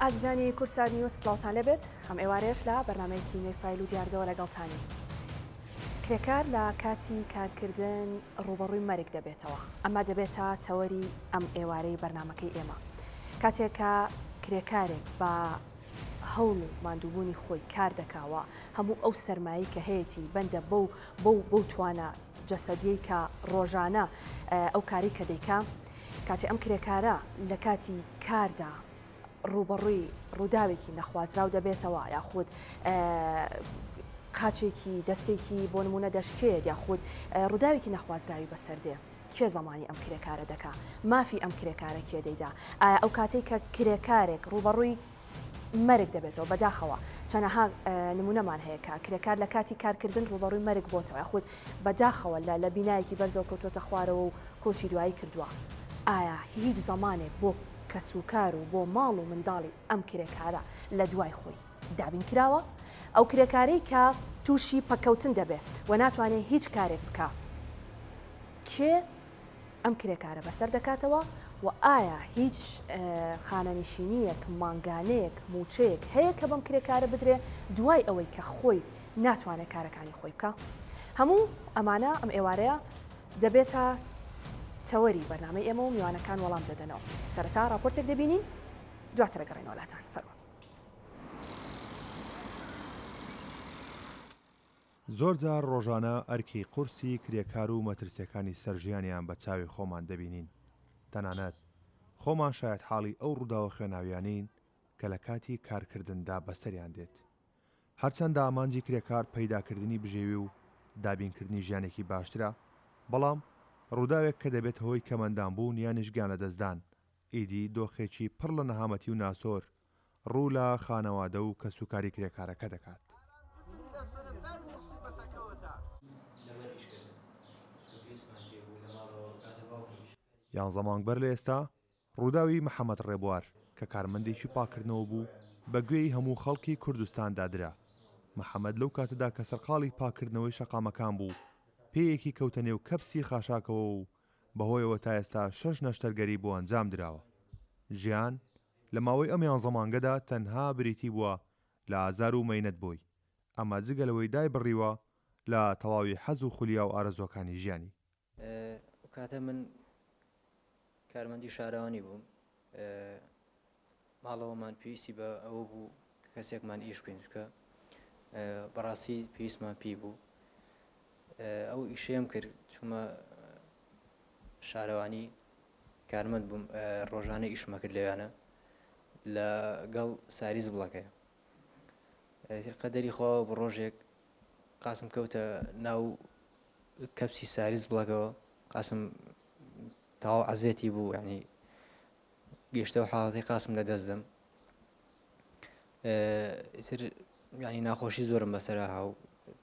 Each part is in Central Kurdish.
ئازیزانی کوردسات نیوز سڵاوتان لێبێت ئەم ئێوارەیەش لە بەرنامەیەکی نوێی فایل و دیاردەوە لەگەڵتانین. کرێکار لە کاتی کارکردن ڕووبەڕووی مەرگ دەبێتەوە، ئەمە دەبێتە تەوەری ئەم ئێوارەی بەرنامەکەی ئێمە. کاتێک کە کرێکارێک بە هەوڵ و ماندووبوونی خۆی کار دەکا و هەموو ئەو سەرمایەی کە هەیەتی بەندە بەو بەو بەو توانا جەسەدیەی کە ڕۆژانە ئەو کارەی کە دەیکا، کاتێ ئەم کرێکارە لە کاتی کاردا ڕووبەڕووی ڕووداوێکی نەخوازراو دەبێتەوە یاخود قاچێکی دەستێکی بۆ نمونە دەشکێت یاخود ڕووداوێکی نەخوازراوی بەسەر دێ کێ زەمانی ئەم کرێکارە دەکا مافی ئەم کرێکارە کێ دەیدا ئایا ئەو کاتێک کە کرێکارێک ڕووبەڕووی مەرگ دەبێتەوە بەداخەوە چەنەها نمونەمان هەیە کە کرێکار لە کاتی کارکردن ڕووبەڕووی مەرگ بۆتەوە یاخود بەداخەوە لە لە بینایەکی بەرزەوە کەوتووەتە خوارەوە و کۆچی دوایی کردووە ئایا هیچ زەمانێک بۆ کەسوکار و بۆ ماڵ و منداڵی ئەم کرێکارە لە دوای خۆی دابین کراوە؟ ئەو کرێکارەی کە تووشی پەککەوتن دەبێ و ناتوانێ هیچ کارێک بکا کێ ئەم کرێکارە بەسەر دەکاتەوە و ئایا هیچ خانەنشینییەک، مانگانەیەک، مووچەیەک هەیە کە بەم کرێکارە بدرێ دوای ئەوەی کە خۆی ناتوانێ کارەکانی خۆی بکا؟ هەموو ئەمانە ئەم ئێوارەیە دەبێتە تەوەری بەرنامەی ئێمە و میوانەکان وەڵام دەدەنەوە. سەرەتا ڕاپۆرتێک دەبینین دواتر ئەگەڕێینەوە لاتان. فەرموون. زۆرجار ڕۆژانە ئەرکی قورسی کرێکار و مەترسیەکانی سەر ژیانیان بە چاوی خۆمان دەبینین، تەنانەت خۆمان شایەتحاڵی ئەو ڕووداوە خوێناویانەین کە لە کاتی کارکردندا بەسەریان دێت. هەرچەندە ئامانجی کرێکار پەیداکردنی بژێوی و دابینکردنی ژیانێکی باشترە، بەڵام ڕووداوێک کە دەبێتە هۆی کەمئەندامبوون یانیش گیانلەدەستدان، ئیدی دۆخێکی پڕ لە نەهامەتی و ناسۆر ڕوو لە خانەوادە و کەسوکاری کرێکارەکە دەکات. یانزە مانگ بەر لە ئێستا ڕووداوی محەمەد ڕێبوار کە کارمەندێکی پاککردنەوە بوو بە گوێی هەموو خەڵکی کوردستاندا درا. محەمەد لەو کاتەدا کە سەرقاڵی پاککردنەوەی شەقامەکان بوو پێیەکی کەوتە نێو کەپسی خاشاکەوە و بەهۆیەوە تا ئێستا شەش نەشتەرگەری بۆ ئەنجام دراوە. ژیان لە ماوەی ئەم یانزە مانگەدا تەنها بریتی بووە لە ئازار و مەینەت بۆی، ئەمە جگە لەوەی دایبڕیوە لە تەواوی حەز و خولیا و ئارەزووەکانی ژیانی. ئەو کاتە من کارمەندی شارەوانی بووم، ماڵەوەمان پێویستی بە ئەوە بوو کەسێکمان ئیش بکەین، چونکە بەڕاستی پێویستمان پێی بوو. ئەو ئیشەیەم کرد، چوومە شارەوانی کارمەند بووم، ڕۆژانە ئیشمە کرد لەوێیانە لەگەڵ ساری زبڵەکەی. قەدەری خوا بۆ ڕۆژێک قاسم کەوتە ناو کەپسی ساری زبڵەکەوە قاسم تەواو عەزێتی بوو یعنی گەشتەوە حاڵەتی قاسم لە دەست دەم ئیتر ینی ناخۆشی زۆرم بەسەرا هاو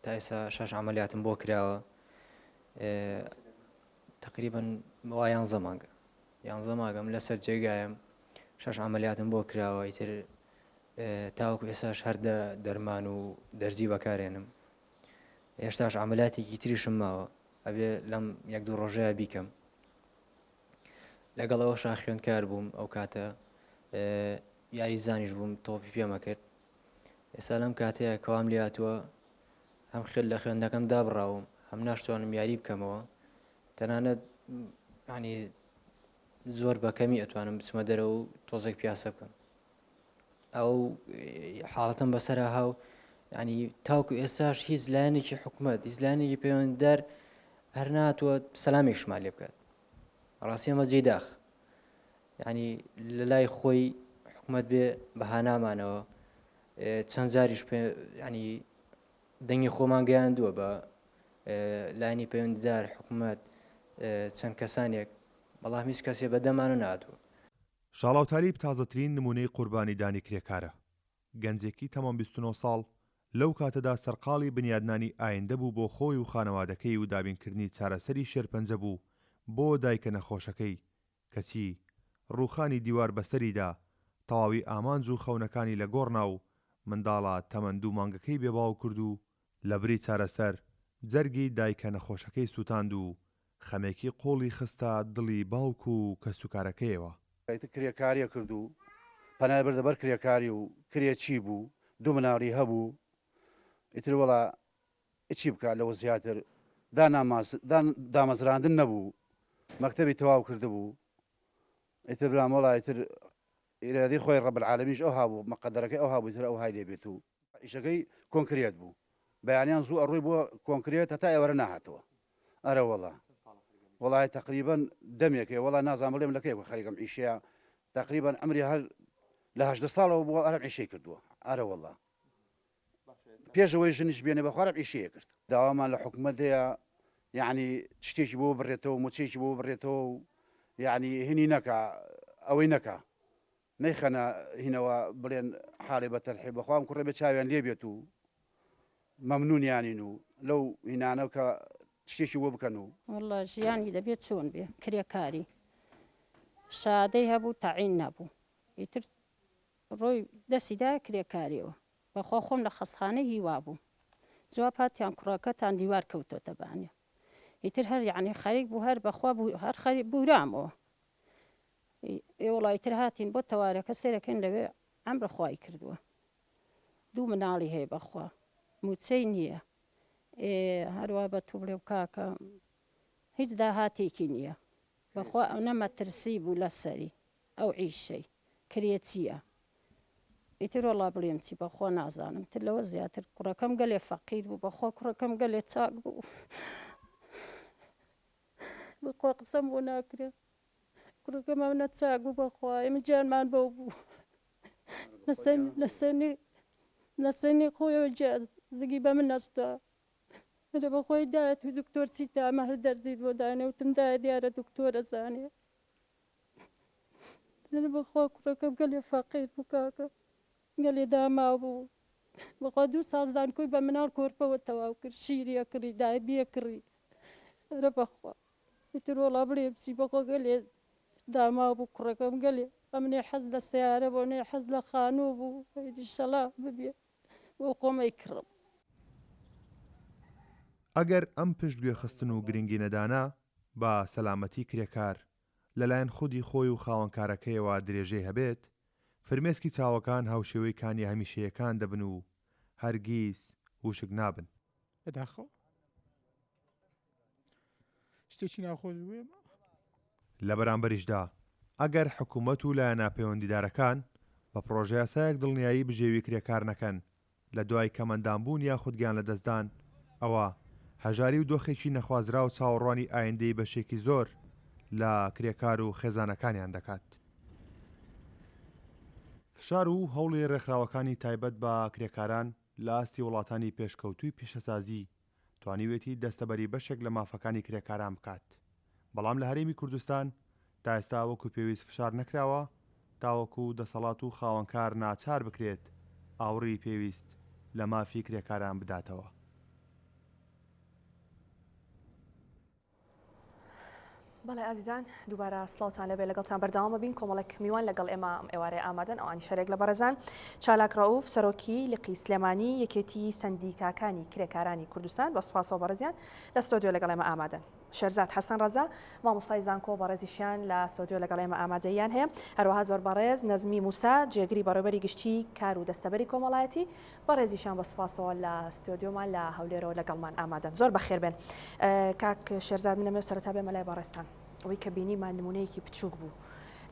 تا ئێستا شەش عملیاتم بۆ کراوە تقریبا وا یانزە مانگە یانزە ماگەم لەسەر جێگایم شەش عملیاتم بۆ کراوە ئیتر تاوەکو ئێساش هەردە دەرمان و دەرزی بەکارێنم هێشتاش عەمەلیاتێکی تریشم ماوە ئەبێ لەم یەک دوو ڕۆژەیە بیکەم لەگەڵ ئەوەشا خوێندکار بووم ئەو کاتە یاریزانیش بووم تۆپی پێمە کرد ئێستا لەم کاتەیە کەوام لاتووە هەم خێل لە خوێندنەکەم دابڕاوم هەم ناشتوانم یاری بکەمەوە تەنانەت ینی زۆر بەکەمی ئەتوانم بچمە دەرەوە و تۆزێک پیاسە بکەم ئەو حاڵەتەم بەسەرا هاو ینی تاوکو ئێستاش هیچ لایەنێکی حکومەت هیچ لایەنێکی پەیوەنددار هەر ناتوە سەلامێکشمان لێ بکات ڕاستی ئەمە جێی داخ ینی لە لای خۆی حکومەت بێ بەهانامانەوە چەند جاریش پێ ینی دەنگی خۆمان گەیاندووە بە لایەنی پەیوەندیدار حکومەت چەند کەسانێک بەڵام هیچ کەسێ بەدەمانە ناتوە شاڵاو تالیب تازەترین نموونەی قوربانیدانی کرێکارە. گەنجێکی تەمەن 29 ساڵ لەو کاتەدا سەرقاڵی بنیادنانی ئایندە بوو بۆ خۆی و خانەوادەکەی و دابینکردنی چارەسەری شێرپەنجە بوو بۆ دایکە نەخۆشەکەی، کەچی ڕووخانی دیوار بەسەریدا تەواوی ئامانج و خەونەکانی لە گۆڕ نا و منداڵە تەمەن دوو مانگەکەی بێ باوک کرد و لەبری چارەسەر جەرگی دایکە نەخۆشەکەی سووتاند و خەمێکی قووڵی خستە دڵی باوک و کەسوکارەکەیەوە. ئیتر کرێکاریە کرد و. پەنای بردە بەر کرێکاری و کرێچی بوو دوو مناڵی هەبوو ئیتر وەڵا چی بکا لەوە زیاتر دامەزراندن نەبوو مەکتەبی تەواو کردبوو ئیتر برام وەڵا ئیتر ئیرادەی خۆی ڕەب العالمینش ئەوها بوو مقەدەرەکەی ئەوها بوو ئیتر ئەوهای لێ بێت و ئیشەکەی کۆنکرێت بوو بەیانیان زوو ئەڕۆی بۆ کۆنکرێت هەتا ئێوارە ناهاتەوە ئەرە وەڵا وەڵای تەقریبەن دەمێکێ وەڵا نازانم بڵێم لە کەیەوە خەریکم ئیشەیە تەقریبەن عەمری هەر لە 18 ساڵەوە بووە ئەرم ئیشەی کردووە ئەرە وەڵا پێش ئەوەی ژنیش بێنێ بە خوارم ئیشەیە کرد داوامان لە حکومەت هەیە یعنی شتێکی بۆ بڕێتەوە موچەیەکی بۆ بڕێتەوە و یعنی هینی نەکا ئەوەی نەکا نەیخەنە هینەوە بڵێن حاڵی بە تەرحی بەخوا ئەم کوڕە بێ چاویان لێ بێت و مەمنونیانین و لەو هینانە کە شتێکی بۆ بکەن و. وەڵا ژیانی دەبێ چۆن بێ کرێکاری شادەی هەبوو تەعین نەبوو ئیتر ڕۆی دەسی دایە کرێکاریەوە بەخوا خۆم لە خەستخانەی هیوا بووم جواب هاتیان کوڕەکەتان دیوار کەوتۆتە بانێ ئیتر هەر یەعنی خەریک بوو هەر بەخوا بوو هەر خەریک بورامەوە ئێ وەڵا ئیتر هاتین بۆ تەوارەکە سەیرەکەین لەوێ عەمرە خوای کردووە دوو مناڵی هەیە بەخوا موچەی نییە ئێ هەروا بە تو بڵێم کاکە هیچ داهاتێکی نییە بەخوا ئەونە مەترسی بوو لەسەری ئەو عیشەی کرێچییە ئیتر وەڵا بڵێم چی بەخوا نازانم تر لەوە زیاتر کوڕەکەم گەلێ فەقیر بوو بەخوا کوڕەکەم گەلێ چاک بوو بەخوا قسەم بۆ ناکرێ کوڕەکەم ئەونە چاک بوو بەخوا ئێمە گیانمان بەو بوو لەسەنی لەسەنی خۆیەوە زگی بە من نەستا لە بەخۆی دایەت و دکتۆر چی تامە هەر دەرزیت بۆ دانێ وتم دایە دیارە دکتۆرە زانێ بەخوا کوڕەکەم گەلێ فەقیر بوو کاکە گەلێ داماو بوو بەخوا دوو ساڵ زانکۆی بە مناڵ کۆرپەوە تەواو کرد شیری ئەکڕی دایبی ئەکڕی ئەرە بەخوا ئیتر وەڵا بڵێم چی بەخوا گەلێ داماو بوو کوڕەکەم گەلێ ئەمنێ حەز لە سەیارە بۆ نێ حەز لە خانوو بوو ئیشەڵا ببێ بۆ خۆم ئەیکڕم. ئەگەر ئەم پشتگوێخستن و گرنگینەدانە بە سەلامەتی کرێکار لەلایەن خودی خۆی و خاوەنکارەکەیەوە درێژەی هەبێت، فرمێسکی چاوەکان هاوشێوەی کانیە هەمیشەیەکان دەبن و هەرگیز وشک نابن. بەداخەوە شتێکی ناخۆش بوو ئێمە. لە بەرامبەریشدا ئەگەر حکومەت و لایەنە پەیوەندیدارەکان بە پڕۆژەیاسایەک دڵنیایی بژێوی کرێکار نەکەن لە دوای کەمئەندامبوون یاخود گیانلەدەستدان، ئەوا هەژاری و دۆخێکی نەخوازراو چاوەڕوانی ئایندەی بەشێکی زۆر لە کرێکار و خێزانەکانیان دەکات. فشار و هەوڵی ڕێکخراوەکانی تایبەت بە کرێکاران لە ئاستی وڵاتانی پێشکەوتووی پیشەسازی توانیوێتی دەستەبەری بەشێک لە مافەکانی کرێکاران بکات، بەڵام لە هەرێمی کوردستان تا ئێستا وەکو پێویست فشار نەکراوە تاوەکو دەسەڵات و خاوەنکار ناچار بکرێت ئاوڕی پێویست لە مافی کرێکاران بداتەوە. بەڵێ ئازیزان دووبارە سڵاوتان لەبێ لەگەڵتان بەردەوامە بین کۆمەڵێک میوان لەگەڵ ئێمە ئەم ئێوارەیە ئامادەن ئەوانی شەرێک لە بەڕێزان چالاک ڕەوف سەرۆکی لقی سلێمانی یەکێتی سەندیکاکانی کرێکارانی کوردستان بە سوپاسەوە بەڕێزیان لە ستۆدیۆ لەگەڵ ئێمە ئامادەن شێرزاد حەسەن ڕەزا مامۆستای زانکۆ بەڕێزیشیان لە ستۆدیۆ لەگەڵ ئێمە ئامادەییان هەیە هەروەها زۆر بەڕێز نەزمی موسا جێگری بەڕێوبەری گشتی کار و دەستەبەری کۆمەڵایەتی بەڕێزیشیان بە سوپاسەوە لە ستۆدیۆمان لە هەولێرەوە لەگەڵمان ئامادەن. زۆر بەخێر بێن. کاک شێرزاد من ئەمەوێ سەرەتا بێمە لای بەڕێزتان. ئەوەی کە بینیمان نمونەیەکی بچووک بوو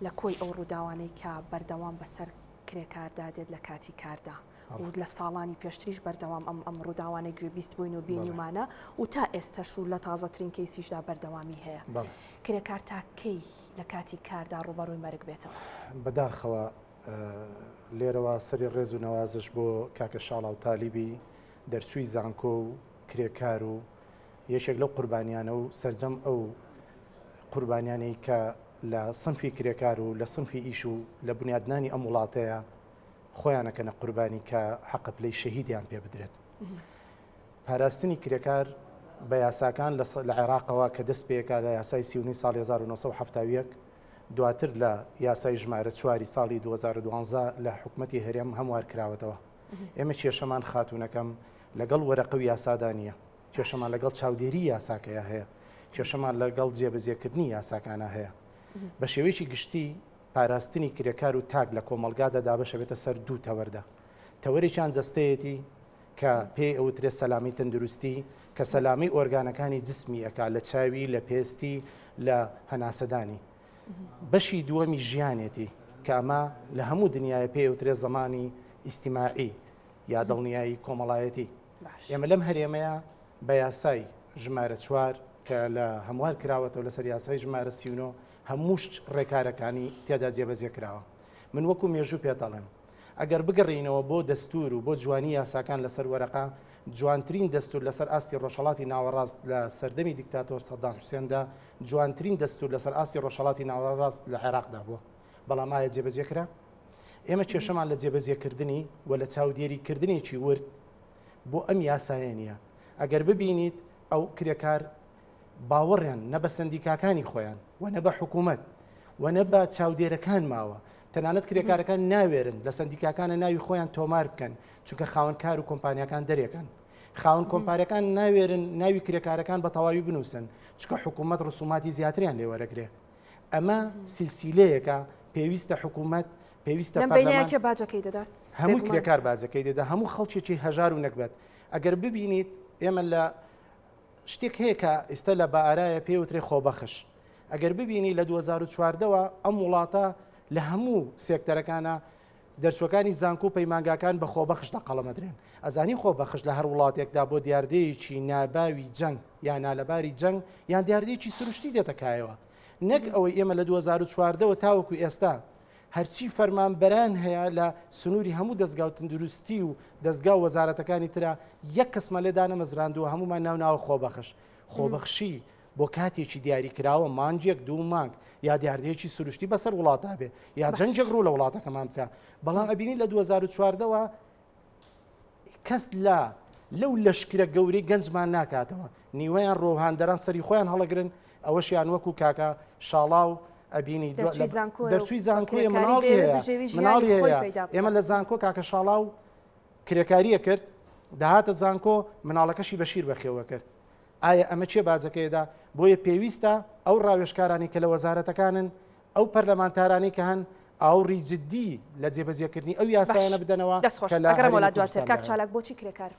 لە کۆی ئەو ڕووداوانەی کە بەردەوام بەسەر کرێکاردا دێت لە کاتی کاردا و لە ساڵانی پێشتریش بەردەوام ئەم ئەم ڕووداوانە گوێبیست بووین و بینیومانە و تا ئێستەش و لە تازەترین کەیسیشدا بەردەوامی هەیە. کرێکار تا کەی لە کاتی کاردا ڕووبەڕووی مەرگ بێتەوە؟ بەداخەوە لێرەوە سەری ڕێز و نەوازش بۆ کاکە شاڵاو تالیبی دەرچووی زانکۆ و کرێکار و یەکێک لەو قوربانیانە و سەرجەم ئەو قوربانیانەی کە لە سنفی کرێکار و لە سنفی ئیش و لە بنیادنانی ئەم وڵاتەیە خۆیانەکەنە قوربانی کە حەقە پلەی شەهیدیان پێ بدرێت. پاراستنی کرێکار بە یاساکان لە عێراقەوە کە دەست پێکا لە یاسای 39 ساڵی 1971 دواتر لە یاسای ژمارە چواری ساڵی 2012 لە حکومەتی هەرێم هەموار کراوەتەوە. ئێمە کێشەمان خاتوونەکەم لەگەڵ وەرەقە و یاسادا نییە، کێشەمان لەگەڵ چاودێری یاساکەیا هەیە، کێشەمان لەگەڵ جێبەجێکردنی یاساکانا هەیە. بە شێوەیەکی گشتی. پاراستنی کرێکار و تاک لە کۆمەڵگادا دابەشەبێتە سەر دوو تەوەردا. تەوەرێکیان جەستەیەتی کە پێی ئەوترێ سەلامی تەندروستی کە سەلامی ئۆرگانەکانی جسمی ئەکا لە چاوی لە پێستی لە هەناسەدانی. بەشی دووەمی ژیانێتی کە ئەمە لە هەموو دنیاە پێی ئەوترێ زەمانی ئیستیماعی یا دڵنیایی کۆمەڵایەتی. ئێمە لەم هەرێمەیە بە یاسای ژمارە چوار کە لە هەموار کراوەتەوە لەسەر یاسای ژمارە 39 هەموو ڕێکارەکانی تێدا جێبەجێ کراوە. من وەکو مێژوو پێت ئەڵێم ئەگەر بگەڕێینەوە بۆ دەستور و بۆ جوانی یاساکان لەسەر وەرەقە، جوانترین دەستور لەسەر ئاستی ڕۆژهەڵاتی ناوەڕاست لە سەردەمی دیکتاتۆر سەدام حوسێندا جوانترین دەستور لەسەر ئاستی ڕۆژهەڵاتی ناوەڕاست لە عێراقدا بووە. بەڵام ئایا جێبەجێ کرا؟ ئێمە کێشەمان لە جێبەجێکردنی و لە چاودێریکردنێکی ورد بۆ ئەم یاسایە نییە. ئەگەر ببینیت ئەو کرێکار باوەڕیان نە بە سەندیکاکانی خۆیان و نە بە حکوومەت و نە بە چاودێرەکان ماوە. تەنانەت کرێکارەکان ناوێرن لە سەندیکاکانە ناوی خۆیان تۆمار بکەن چونکە خاوەن کار و کۆمپانیاکان دەرێکەن. خاوەن کۆمپارەکان ناوێرن ناوی کرێکارەکان بە تەواوی بنووسن چونکە حکوومەت ڕسوماتی زیاتریان لێ وەرەگرێ. ئەمە سلسیلەیەکە پێویستە حکوومەت پێویستە لەم بەینەیە کێ باجەکەی دەدات؟ هەموو کرێکار باجەکەی دەدا، هەموو خەڵکێکی هەژار و نەگبەت. ئەگەر ببینیت ئێمە لە شتێک هەیە کە ئیستا لە بەئارایە پێی وترێ خۆبەخش. ئەگەر ببینی لە 2014 وە ئەم وڵاتە لە هەموو سێکتەرەکانە دەرچوەکانی زانکۆ و پەیمانگاکان بە خۆبەخش لە قەڵەم ئەدرێن. ئەزانی خۆبەخش لە هەر وڵاتێکدا بۆ دیاردەیەکی ناباوی جەنگ یا نالەباری جەنگ یان دیاردەیەکی سروشتی دێتە کایەوە. نەک ئەوەی ئێمە لە 2014 وە تاوەکو ئێستا هەرچی فەرمانبەران هەیە لە سنووری هەموو دەزگا و تەندروستی و دەزگا و وەزارەتەکانی ترا یەک کەسمان لێ دانەمەزراندووە هەموومان ناو ناوە خۆبەخش. خۆبەخشی بۆ کاتێکی دیاری کراوە مانگێک دوو مانگ یا دیاردەیەکی سروشتی بەسەر وڵاتا بێ یا جەنگێک ڕوو لە وڵاتەکەمان بکە بەڵام ئەبینی لە 2014ەوە کەس لە لەو لەشکرە گەورەی گەنجمان ناکاتەوە نیوەیان ڕۆهاندەران سەری خۆیان هەڵەگرن ئەوەشیان وەکو کاکە شاڵاو ئەبینی دەرچووی زانکۆیە مناڵی هەیە مناڵی هەیە ئێمە لە زانکۆ کاکە شاڵاو کرێکاریە کرد داهاتە زانکۆ مناڵەکەشی بەشیر بەخێوە کرد ئایا ئەمە کێ باجەکەیدا بۆیە پێویستە ئەو ڕاوێژکارانی کە لە وەزارەتەکانن ئەو پەرلەمانتارانەی کە هەن ئاوڕی جدی لە جێبەجێکردنی ئەو یاسایانە بدەنەوە دەست خۆش ئەگەڕێمەوە لا دواتر کاک چالاک بۆچی کرێکار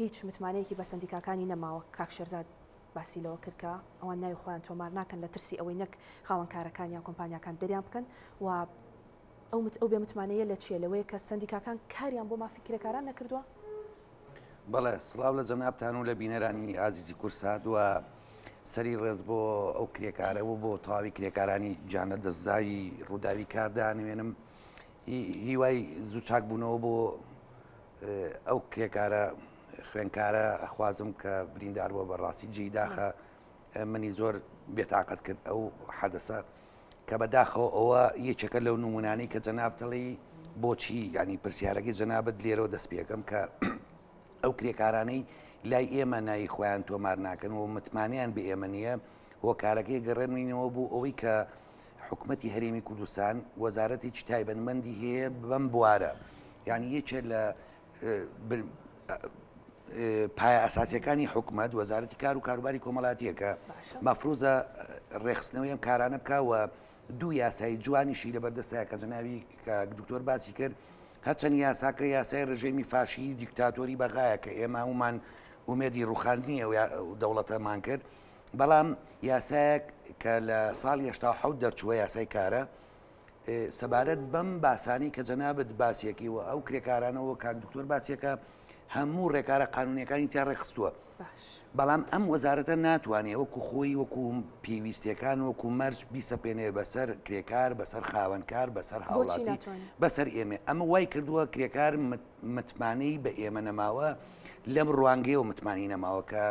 هیچ متمانەیەکی بە سەندیکاکانی نەماوە کاک شێرزاد باسی لەوە کرد کە ئەوان ناوی خۆیان تۆمار ناکەن لە ترسی ئەوەی نەک خاوەن کارەکان یان کۆمپانیاکان دەریان بکەن و ئەو مت ئەو بێ متمانەیە لە چییە لەوەیە کە سەندیکاکان کاریان بۆ مافی کرێکاران نەکردووە؟ بەڵێ سڵاو لە جەنابتان و لە بینەرانی ئازیزی کورسات و سەری ڕێز بۆ ئەو کرێکارە و بۆ تەواوی کرێکارانی گیان لە دەستداوی ڕووداوی کاردا نوێنم هیوای زوو چاکبوونەوە بۆ ئەو کرێکارە خوێنکارە ئەخوازم کە بریندار بووە بەڕاستی جێی داخە منی زۆر بێتاقەت کرد ئەو حەدەسە کە بەداخەوە ئەوە یەکێکە لەو نمونانەی کە جەناب تەڵی بۆچی ینی پرسیارەکەی جەنابەت لێرەوە دەست پێەکەم کە ئەو کرێکارانەی لای ئێمە ناوی خۆیان تۆمار ناکەن و متمانیان بە ئێمە نییە هۆکارەکەی گەڕێنینەوە بوو ئەوەی کە حکومەتی هەرێمی کوردستان وەزارەتێکی تایبەتمەندی هەیە بەم بوارە یعنی یەکێ لە پایە ئەساسیەکانی حکومەت وەزارەتی کار و کاروباری کۆمەڵاتیەکە مەفروزە ڕێخستنەوەی ئەم کارانە بکە و دوو یاسای جوانیشی لەبەردەستە کە جەناوی کە دکتۆر باسی کرد هەرچەند یاساکە یاسای ڕژێمی فاشی دیکتاتۆری بەغایە کە ئێمە هەمومان ئومێدی ڕوخاندنی ئەو دەوڵەتەمان کرد بەڵام یاسایەک کە لە ساڵی 1970 دەرچووە یاسای کارە سەبارەت بەم باسانی کە جەنابت باسیەکی و ئەو کرێکارانەوە کاک دکتۆر باسیەکە هەموو ڕێکارە قانونیەکانی تیا ڕێکخستووە بەڵام ئەم وەزارەتە ناتوانێت وەکو خۆی وەکو پێویستیەکان وەکو مەرج بیسەپێنێ بەسەر کرێکار بەسەر خاوەنکار بەسەر هاوڵاتی بەسەر ئێمە ئەمە وای کردووە کرێکار متمانەی بە ئێمە نەماوە لەم ڕوانگەیەوە متمانی نەماوە کە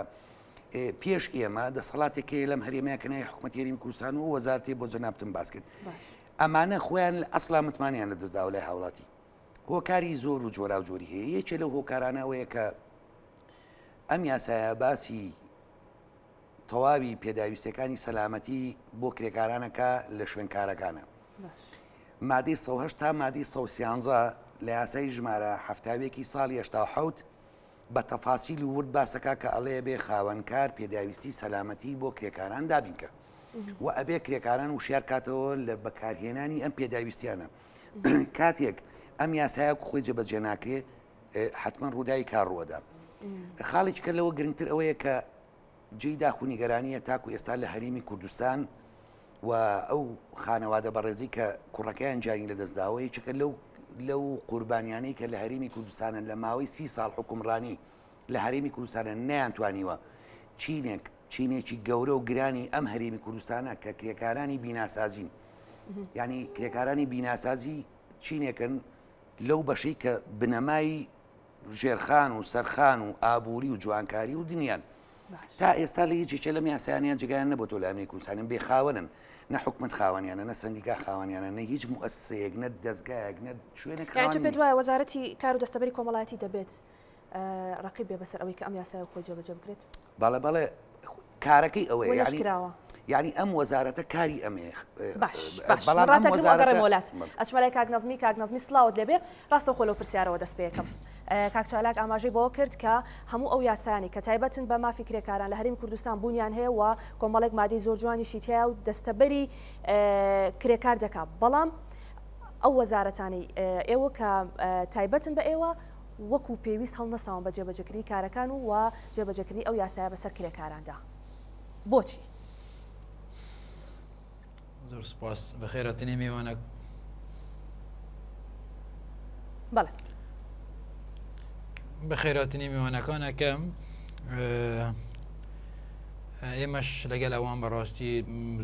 پێش ئێمە دەسەڵاتێک هەیە لەم هەرێمەیە کە ناوی حکوومەتی هەرێمی کوردستان و وەزارەتی بۆ جەنابتم باس کرد ئەمانە خۆیان لە ئەسلا متمانیان لە دەستداوە لای هاوڵاتی هۆکاری زۆر و جۆراوجۆری هەیە یەکێ لەو هۆکارانە ئەوەیە کە ئەم یاسایە باسی تەواوی پێداویستەکانی سەلامەتی بۆ کرێکارانەکە لە شوێنکارەکانە مادەی 1970 تا مادەی 1970 لە یاسای ژمارە هەفتاوێکی ساڵی 1970 بە تەفاسیل و ورد باسەکا کە ئەڵێ بێ خاوەن کار پێداویستی سەلامەتی بۆ کرێکاران دابینکە. و ئەبێ کرێکاران وشیار کاتەوە لە بەکارهێنانی ئەم پێداویستیانە. کاتێک ئەم یاسایە خۆی جێبەجێ ناکرێ حتمما ڕووداوی کار ڕووەدا. خاڵێکی کە لەوە گرنگتر ئەوەیە کە جێی داخ و نیگەرانییە تاکو ئێستا لە هەرێمی کوردستان و ئەو خانەوادە بەڕێزی کە کوڕەکەیان گیانی لەدەستداوە یەکێکە لەو لەو قوربانیانەی کە لە هەرێمی کوردستانە لە ماوەی سی ساڵ حکومڕانی لە هەرێمی کوردستانە نەیانتوانیوە چینێک چینێکی گەورە و گرانی ئەم هەرێمی کوردستانە کە کرێکارانی بیناسازین ینی کرێکارانی بیناسازی چینێکن لەو بەشەی کە بنەمای ژێرخان و سەرخان و ئابووری و جوانکاری و دنیان تا ئێستا لە هیچ یەکێ لەم یاسایانیان جێگایان نەبۆتەوە لە ئەمنی کوردستانن بێ خاوەنن نە حکومت خاوەنیانە نە سەندیکا خاوەنیانە نە هیچ موئەسسەیەک نە دەزگایەک نە شوێنێک یانی تۆ خاوەنی پێت نییە. وایە وەزارەتی کار و دەستەبەری کۆمەڵایەتی دەبێت ڕەقیب بێ بەسەر ئەوەی کە ئەم یاسایە خۆی جێبەجێ بکرێت؟ بەڵێ بەڵێ کارەکەی ئەوەیە بۆ یانی نەشکراوە؟ یانی ئەم وەزارەتە کاری ئەمەیە باش باش بەڵام ئەم ڕاتەگرم و وەزارەتە ئەگەڕێمەوە لات ئەچمە لای کاک نەزمی کاک نەزمی سڵاوت لێبێ ڕاستەوخۆ لەو پرسیارەوە دەست پێکەم کاک چالاک ئاماژەی بەوە کرد کە هەموو ئەو یاسایانەی کە تایبەتن بە مافی کرێکاران لە هەرێمی کوردستان بوونیان هەیە و کۆمەڵێک مادەی زۆر جوانیشی تیایە و دەستەبەری کرێکار دەکا بەڵام ئەو وەزارەتانەی ئێوە کە تایبەتن بە ئێوە وەکو پێویست هەڵنەساون بە جێبەجێکردنی کارەکان و جێبەجێکردنی ئەو یاسایە بەسەر کرێکاراندا. بۆچی؟ زۆر سپاس بەخێراتنی میوانە بەڵێ بەخێراتنی میوانەکانەکەم ئێمەش لەگەل ئەوان بەڕاستی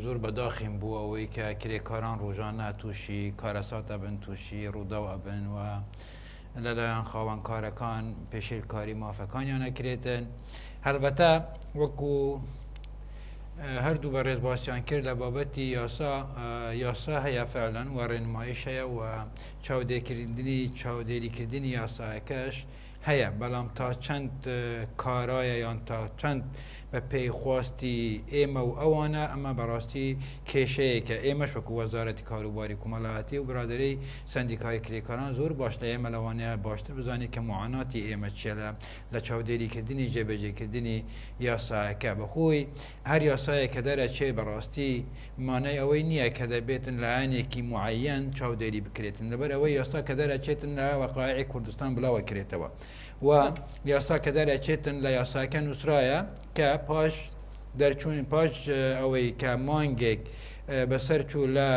زۆر بەداخین بوو ئەوەی کە کرێکاران ڕۆژانە تووشی کارەسات ئەبن تووشی ڕووداو ئەبن و لەلایەن خاوەنکارەکان پێشێلکاری مافەکانیان ئەکرێتن هەلبەتە وەکو هەردوو بەڕێز باسیان کرد لە بابەتی یاسا یاسا هەیە فعلەن و ڕێنمایش هەیە و چاودێکردنی چاودێریکردنی یاسایەکەش هەیە بەڵام تا چەند کارایە یان تا چەند بە پێی خواستی ئێمە و ئەوانە ئەمە بەڕاستی کێشەیەکە ئێمەش وەکو وەزارەتی کاروباری کومەڵایەتی و برادەرەی سەندیکای کرێکاران زۆر باش لە ئێمە لەوانەیە باشتر بزانێت کە معاناتی ئێمە چیە لە لە چاودێریکردنی جێبەجێکردنی یاسایەکە بەخۆی هەر یاسایەک کە دەرەچێ بەڕاستی مانای ئەوەی نییە کە دەبێتن لایەنێکی معەیەن چاودێری بکرێتن لەبەر ئەوەی یاسا کە دەرەچێتن لە وەقایعی کوردستان بڵاوە کرێتەوە و یاسا کە دەرەچێتن لە یاساکە نووسرایە کە پاش دەرچوون پاش ئەوەی کە مانگێک بەسەر چوو لە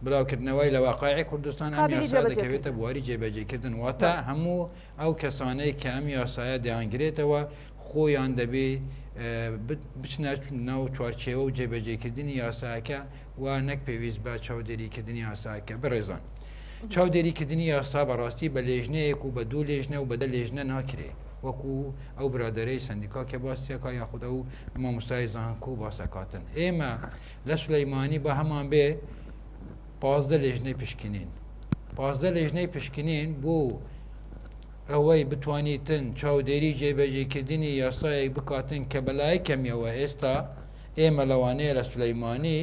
بڵاوکردنەوەی لە واقعی کوردستان ئەم یاسا دەکەوێتە بواری جێبەجێکردن واتە هەموو ئەو کەسانەی کە ئەم یاسایە دەیانگرێتەوە خۆیان دەبێ بچنە ناو چوارچێوە و جێبەجێکردنی یاساکە و نەک پێویست بە چاودێریکردنی یاساکە بەڕێزان چاودێریکردنی یاسا بەڕاستی بە لێژنەیەک و بە دوو لێژنە و بە دە لێژنە ناکرێ وەکو ئەو برادەرەی سەندیکا کە باسیەکە یاخود ئەو مامۆستای زانکۆ باسەکاتن ئێمە لە سولەیمانی بە هەمان بێ 15 لێژنەی پشکنین 15 لێژنەی پشکنین بۆ ئەوەی بتوانیتن چاودێری جێبەجێکردنی یاسایەک بکاتن کە بەلای کەمیەوە ئێستا ئێمە لەوانەیە لە سولەیمانی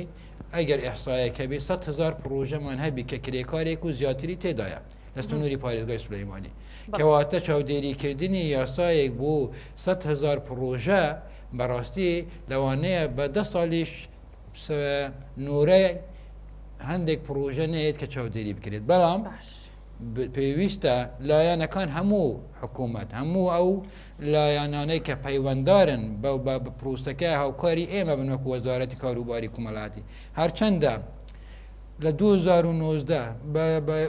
ئەگەر ئیحسایەک هەبی 100 هزار پڕۆژەمان هەبی کە کرێکارێک و زیاتری تێدایە لە سنووری پارێزگای سولەیمانی کەواتە چاودێریکردنی یاسایەک بۆ 100 هزار پڕۆژە بەڕاستی لەوانەیە بە دە ساڵیش نۆرەی هەندێک پڕۆژە نەیەت کە چاودێری بکرێت بەڵام پێویستە لایەنەکان هەموو حکوومەت هەموو ئەو لایەنانەی کە پەیوەندارن بە بە پرۆسەکە هاوکاری ئێمە بن وەکو وەزارەتی کاروباری کومەڵاتی هەرچەندە لە 2019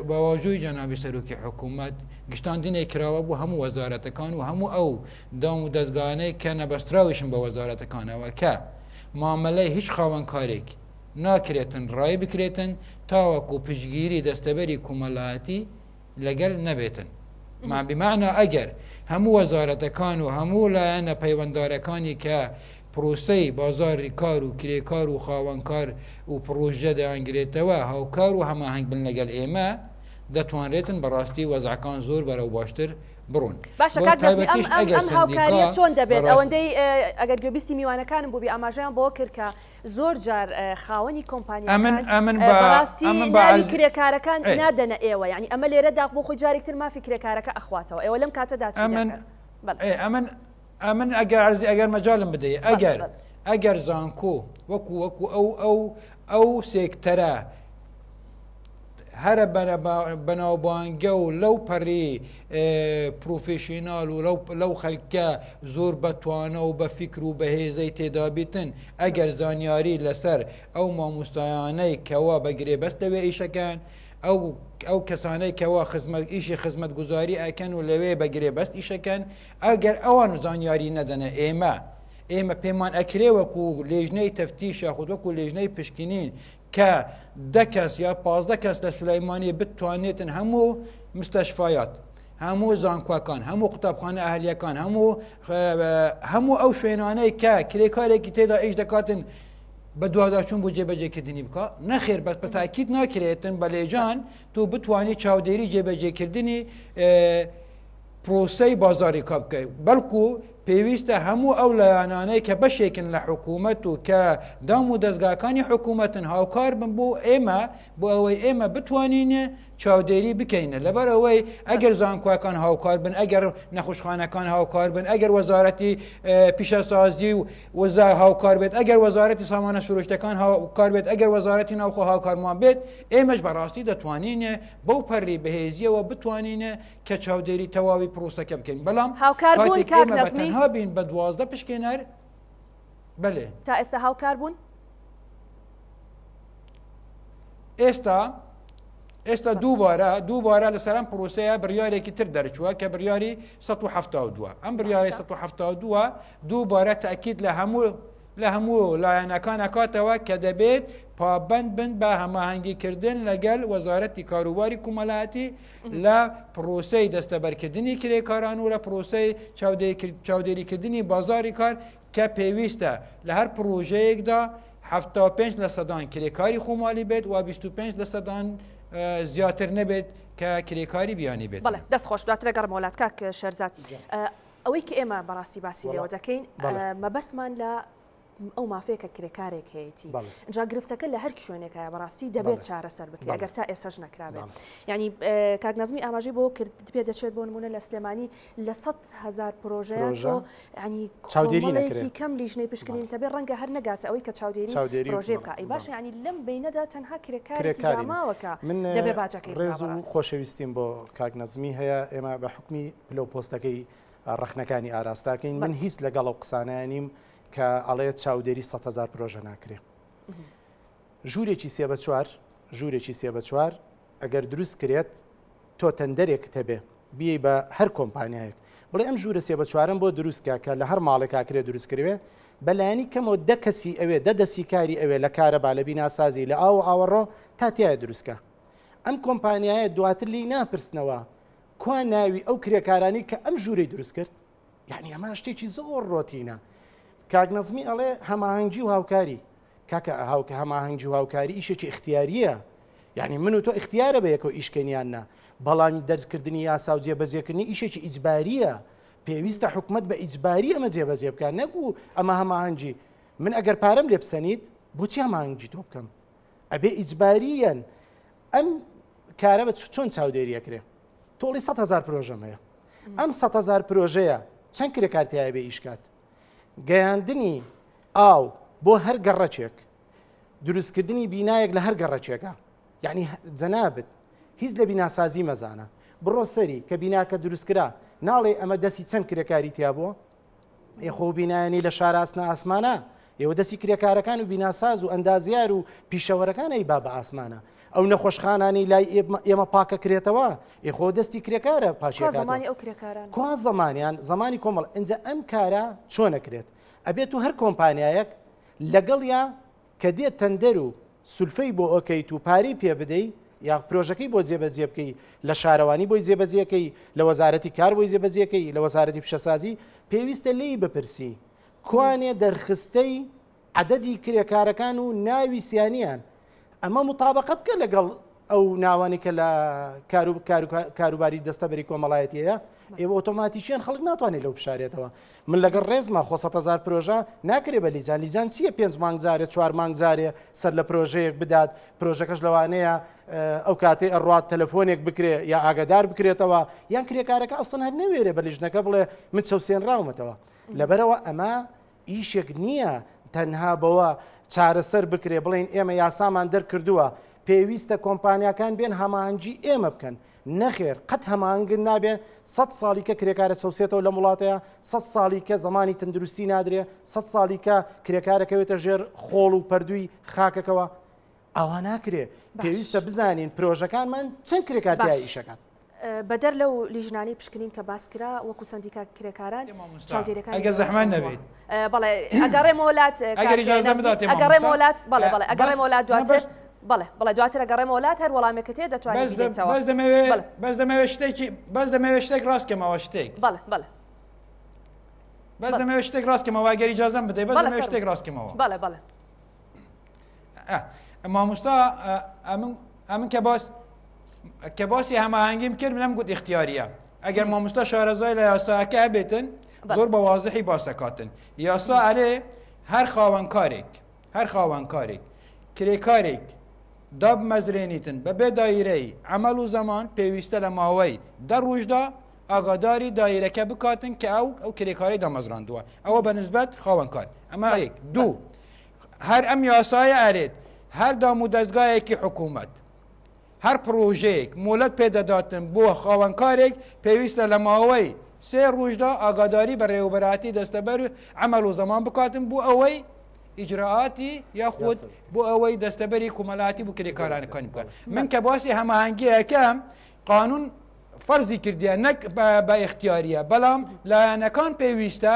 بە واژۆی جەنابی سەرۆکی حکوومەت گشتاندنێک کراوە بۆ هەموو وەزارەتەکان و هەموو ئەو دام و دەستگانەی کە نەبەستراویشن بە وەزارەتەکانەوە کە مامەلەی هیچ خاوەنکارێک ناکرێتن ڕای بکرێتن تاوەکو پشتگیری دەستەبەری کومەلایەتی لەگەل نەبێتن ما بمعنى ئەگەر هەموو وەزارەتەکان و هەموو لایەنە پەیوەندارەکانی کە پرۆسەی بازاری کار و کرێکار و خاوەنکار و پرۆژە دەیانگرێتەوە هاوکار و هەماهەنگ بن لەگەل ئێمە دەتوانرێتن بەڕاستی وەزعەکان زۆر بەرەو باشتر بڕۆن. باشە بۆ کاک نەزمی ئەم تایبەتیش ئەم ئەگەر ئەم هاوکاریە سەندیکا چۆن دەبێت بەڕاستی ئەوەندەی ئەگەر گوێبیستی میوانەکانم بووبی ئاماژەیان بەوە کرد کە زۆر جار خاوەنی ئەمن کۆمپانیاکان ئەمن بە بەڕاستی ئەمن بە ناوی عەرز کرێکارەکان ئێ. نادەنە ئێوە یانی ئەمە لێرەدا بۆ خۆی جارێک تر مافی کرێکارەکە ئەخواتەوە ئێوە لەم کاتەدا چی ئەمن دەکەن؟ بەڵێ. ئێ ئەمن ئەمن ئەگەر عەرزی ئەگەر مەجالم بدەی بەڵێ ئەگەر بەڵێ. ئەگەر زانکۆ وەکو وەکو ئەو ئەو ئەو سێکتەرە هەرە بەناوبانگە و لەو پەڕی پرۆفێشینال و لەو خەلکە زۆر بەتوانە و بە فیکر و بەهێزەی تێدابیتن ئەگەر زانیاری لەسەر ئەو مامۆستایانەی کەوا بە گرێبەست لەوێ ئیشەکەن ئەو ئەو کەسانەی کەوا خزمەت ئیشی خزمەتگوزاری ئەکەن و لەوێ بە گرێبەست ئیشەکەن ئەگەر ئەوان زانیاری نەدەنە ئێمە ئێمە پێمان ئەکرێ وەکو لێژنەی تەفتیش یاخود وەکو لێژنەی پشکنین کە دە کەس یا 15 کەس لە سولەیمانی بتوانێتن هەموو مستەشفایات هەموو زانکۆکان هەموو قوتابخانە ئەهلیەکان هەموو هەموو ئەو شوێنانەی کە کرێکارێکی تێدا ئیش دەکاتن بە دواداچوون بۆ جێبەجێکردنی بکە نەخێر بەس بە تاکیت ناکرێتن بە لێجان تۆ بتانی چاودێری جێبەجێکردنی پرۆسەی بازاڕی کار بکەی، بەڵکو پێویستە هەموو ئەو لایەنانەی کە بەشێکن لە حکوومەت و کە دام و دەزگاکانی حکوومەتن هاوکار بن بۆ ئێمە بۆ ئەوەی ئێمە بتوانین چاودێری بکەین لەبەر ئەوەی ئەگەر زانکۆکان هاوکار بن ئەگەر نەخۆشخانەکان هاوکار بن ئەگەر وەزارەتی پیشەسازی و وزە هاوکار بێت ئەگەر وەزارەتی سامانە سروشتەکان هاوکار بێت ئەگەر وەزارەتی ناوخۆ هاوکارمان بێت ئێمەش بەڕاستی دەتوانین بەو پەرری بەهێزیەوە بتوانین کە چاودێری تەواوی پرۆسەکە بکەین بەڵام هاوکار بوون کاتێک کاک ئێمە بە نەزمی؟ تەنها بین بە 12 پشکێنەر بەلێ. تا ئێستا هاوکار بوون؟ ئێستا ئێستا دووبارە دووبارە لەسەر ئەم پرۆسەیە بڕیارێکی تر دەرچووە کە بڕیاری 172 ئەم بڕیاری 172 دووبارە تاکید لە هەموو لە هەموو لایەنەکان ئەکاتەوە کە دەبێت پابەند بن بە هەماهەنگی کردن لەگەل وەزارەتی کاروباری کومەلایەتی لە پرۆسەی دەستەبەرکردنی کرێکاران و لە پرۆسەی چاودێریکردنی بازاری کار کە پێویستە لە هەر پرۆژەیەکدا 75 لە سەدان کرێکاری خۆمالی بێت و 25 لە سەدان زیاتر نەبێت کە کرێکاری بیانی بێت. بەڵێ دەست خۆش دواتر ئەگەڕمەوە لات کاک شێرزاد. ئەوەی کە ئێمە بەڕاستی باسی لێوە دەکەین مەبەستمان لە ئەو مافەیە کە کرێکارێک هەیەی جا گرفتەکە لە هەر شوێنێکە بەڕاستی دەبێت چارەسەر بکرێت ئەگەر تا ئێسش نەکرابێت ینی کاک نازمی ئاماژەی بۆ کرد پێ دەچێت بۆ نمونە لە سلێمانی لە هزار پرۆژەیە تۆ ینی چاودێری کەم لیژنەی پشکنین تەبێ ڕەنگە هەر نەگاتە ئەوەی کە چاودێری پرۆژێ بکە ئەی باش ینی لەم بینەدا تەنها کرێکاری ماوەکە من دەبێ باجەکەی ڕێز و خۆشەویستیم بۆ کاک نەزمی هەیە ئێمە بە حکمی پلە و پۆستەکەی ڕەخنەکانی ئاراستاکەین من هیچ لەگەڵ ئەو قسانەیە نیم کە ئەڵێ چاودێری 100 هزار پرۆژە ناکرێ ژوورێکی سێ بە چوار ژوورێکی سێ بە چوار ئەگەر دروست کرێت تۆ تەندەرێکت هەبێ بیەی بە هەر کۆمپانیایەک بڵێ ئەم ژوورە سێ بە چوارم بۆ دروستکە کە لە هەر ماڵێکا کرێ دروست کروێ بەلایەنی کەمەوە دە کەسی ئەوێ دە دەسی کاری ئەوێ لە کارەبا لە بیناسازی لە ئاو و ئاوەڕۆ تا تایە دروستکە ئەم کۆمپانیایە دواتر لی ناپرسنەوە کوا ناوی ئەو کرێکارانی کە ئەم ژوورەی دروست کرد؟ یعنی ئەمە شتێکی زۆر ڕۆتینە کاک نەزمی ئەڵێ هەماهەنگی و هاوکاری کاکە هاوکە هەماهەنگی و هاوکاری ئیشێکی اختیاریە یعنی من و تۆ اختیارە بە یەکەوە ئیشکەنیان نا بەڵام دەرکردنی یاسا و جێبەجێکردنی ئیشێکی ئیجباریە پێویستە حکومت بە ئیجباری ئەمە جێبەجێ بکات نەکو ئەمە هەماهەنگی من ئەگەر پارەم لێ بسەنیت بۆچی هەماهەنگی تۆ بکەم ئەبێ ئیجباریەن ئەم کارە بە چۆن چاودێری ئەکرێ تۆڵی 100 هزار پرۆژەم هەیە ئەم 100 هزار پرۆژەیە چەند کرێکار تایە بێ ئیشکات گەیاندنی ئاو بۆ هەر گەڕەکێک دروستکردنی بینایەک لە هەر گەڕەکێکە یعنی جەنابت هیچ لە بیناسازی مەزانە بڕۆ سەری کە بیناکە دروستکرا ناڵێ ئەمە دەستی چەند کرێکاری تیا بووە ئێ خۆ بینایانی لە شار ئاسنە ئاسمانە ئێوە دەستی کرێکارەکان و بیناساز و ئەندازیار و پیشەوەرەکان ئەی با بە ئاسمانە ئەو نەخۆشخانانی لای ئێمە پاکە کرێتەوە ئێ خۆ دەستی کرێکارە پاچێکانی ئەو کرێکاران کوا زمانیان زمانی کۆمەڵ ئینجا ئەم کارە چۆنەکرێت ئەبێت و هەر کۆمپانیایەک لەگەڵیا کە دێت تەندەر و سولفەی بۆ ئەکەیت و پارەی پێ بدەی یا پرۆژەکەی بۆ جێبەجێ بکەی لە شارەوانی بۆی جێبەجێکەی لە وەزارەتی کار بۆی جێبەجێکەی لە وەزارەتی پیشەسازی پێویستە لێی بپرسی کوانێ دەرخستەی عەدەدی کرێکارەکان و ناوی سیانیان ئەمە مطابقە بکە لەگەڵ ئەو ناوانەی کە لە کاروباری دەستەبەری کۆمەڵایەتی هەیە ئێوە ئۆتۆماتیکیان خەڵک ناتوانێت لەو بشارێتەوە من لەگەڵ ڕێزما خۆ هزار پرۆژە ناکرێ بە لیجان لیجان چییە پێنج مانگ جارێ چوار مانگ جارێ سەر لە پرۆژەیەک بدات پرۆژەکەش لەوانەیە ئەو کاتێ ئەڕات تەلەفۆنێک بکرێ یا ئاگادار بکرێتەوە یان کرێکارەکە ئەسڵەن هەر نەوێرێ بە لیژنەکە بڵێ من چەوسێنراومەتەوە لەبەرەوە ئەمە ئیشێک نییە. تەنها بەوە چارەسەر بکرێ بڵێین ئێمە یاسامان دەرکردووە پێویستە کۆمپانیاکان بێن هەماهەنگی ئێمە بکەن نەخێر قەت هەماهەنگت نابێ سە ساڵی کە کرێکارە چەوسێتەوە لەم وڵاتەیە سە ساڵی کە زمانی تەندروستی نادرێ سە ساڵی کە کرێکارەکەوێتە ژێر خۆڵ و پەردووی خاکەکەوە ئەوە ناکرێ پێویستە بزانین پرۆژەکانمان چەند کرێکار تیا ئیشەکات. بەدەر لەو لیژنانەی پشکنین کە باس کرا وەکو سەندیکا کرێکاران چاودێریەکانی ئەگەر زەحمەت نەبێت بەڵێ ئەگەڕێمەوە لات ئەگەر ئیجازە بداتێ ئەگەڕێمەوە لات بەڵێ بەڵێ ئەگەڕێمەوە لات دواتر بەڵێ بەڵێ دواتر ئەگەڕێمەوە لات هەر وەڵامێکت هەیە دەتوانیت بیدەیتەوە بەس دەمەوێت بەس دەمەوێت شتێکی بەس دەمەوێت شتێک ڕاست کەمەوە شتێک بەڵێ بەڵێ بەس دەمەوێت شتێک ڕاست کەمەوە ئەگەر ئیجازەم بدەیت بەس دەمەوێت شتێک ڕاست کەمەوە بەڵێ بەڵێ مامۆستا ئەمن ئەمن کە باس کە باسی هەماهەنگیم کرد منم گوت ئیختیاریە ئەگەر مامۆستا شارەزای لە یاساکە هەبێتن زۆر بە وازحی باسەکاتن یاسا ئەرێ هەر خاوەنکارێک هەر خاوەنکارێک کرێکارێک دابمەزرێنیتن بەبێ دایرەی عمل و زەمان پێویستە لە ماوەی دە ڕۆژدا ئاگاداری دایرەکە بکاتن کە ئەو ئەو کرێکاری دامەزراندووە ئەوە بە نسبەت خاوەنکار ئەمە یەک دوو هەر ئەم یاسایە ئەرێت هەر دام و دەستگایەکی حکوومەت هەر پڕۆژەیەک مۆلەت پێدەداتن بۆ خاوەنکارێک پێویستە لە ماوەی سێ ڕۆژدا ئاگاداری بەڕێوەبەراتی دەستەبەر عەمەل و زەمان بکاتن بۆ ئەوەی ئیجرائاتی یاخود بۆ ئەوەی دەستەبەری کومەلاتی بۆ کرێکارانەکانی بکات من کە باسی هەماهەنگی ئەکەم قانون فەرزی کردیە نەک بە ئیختیاریە بەڵام لایەنەکان پێویستە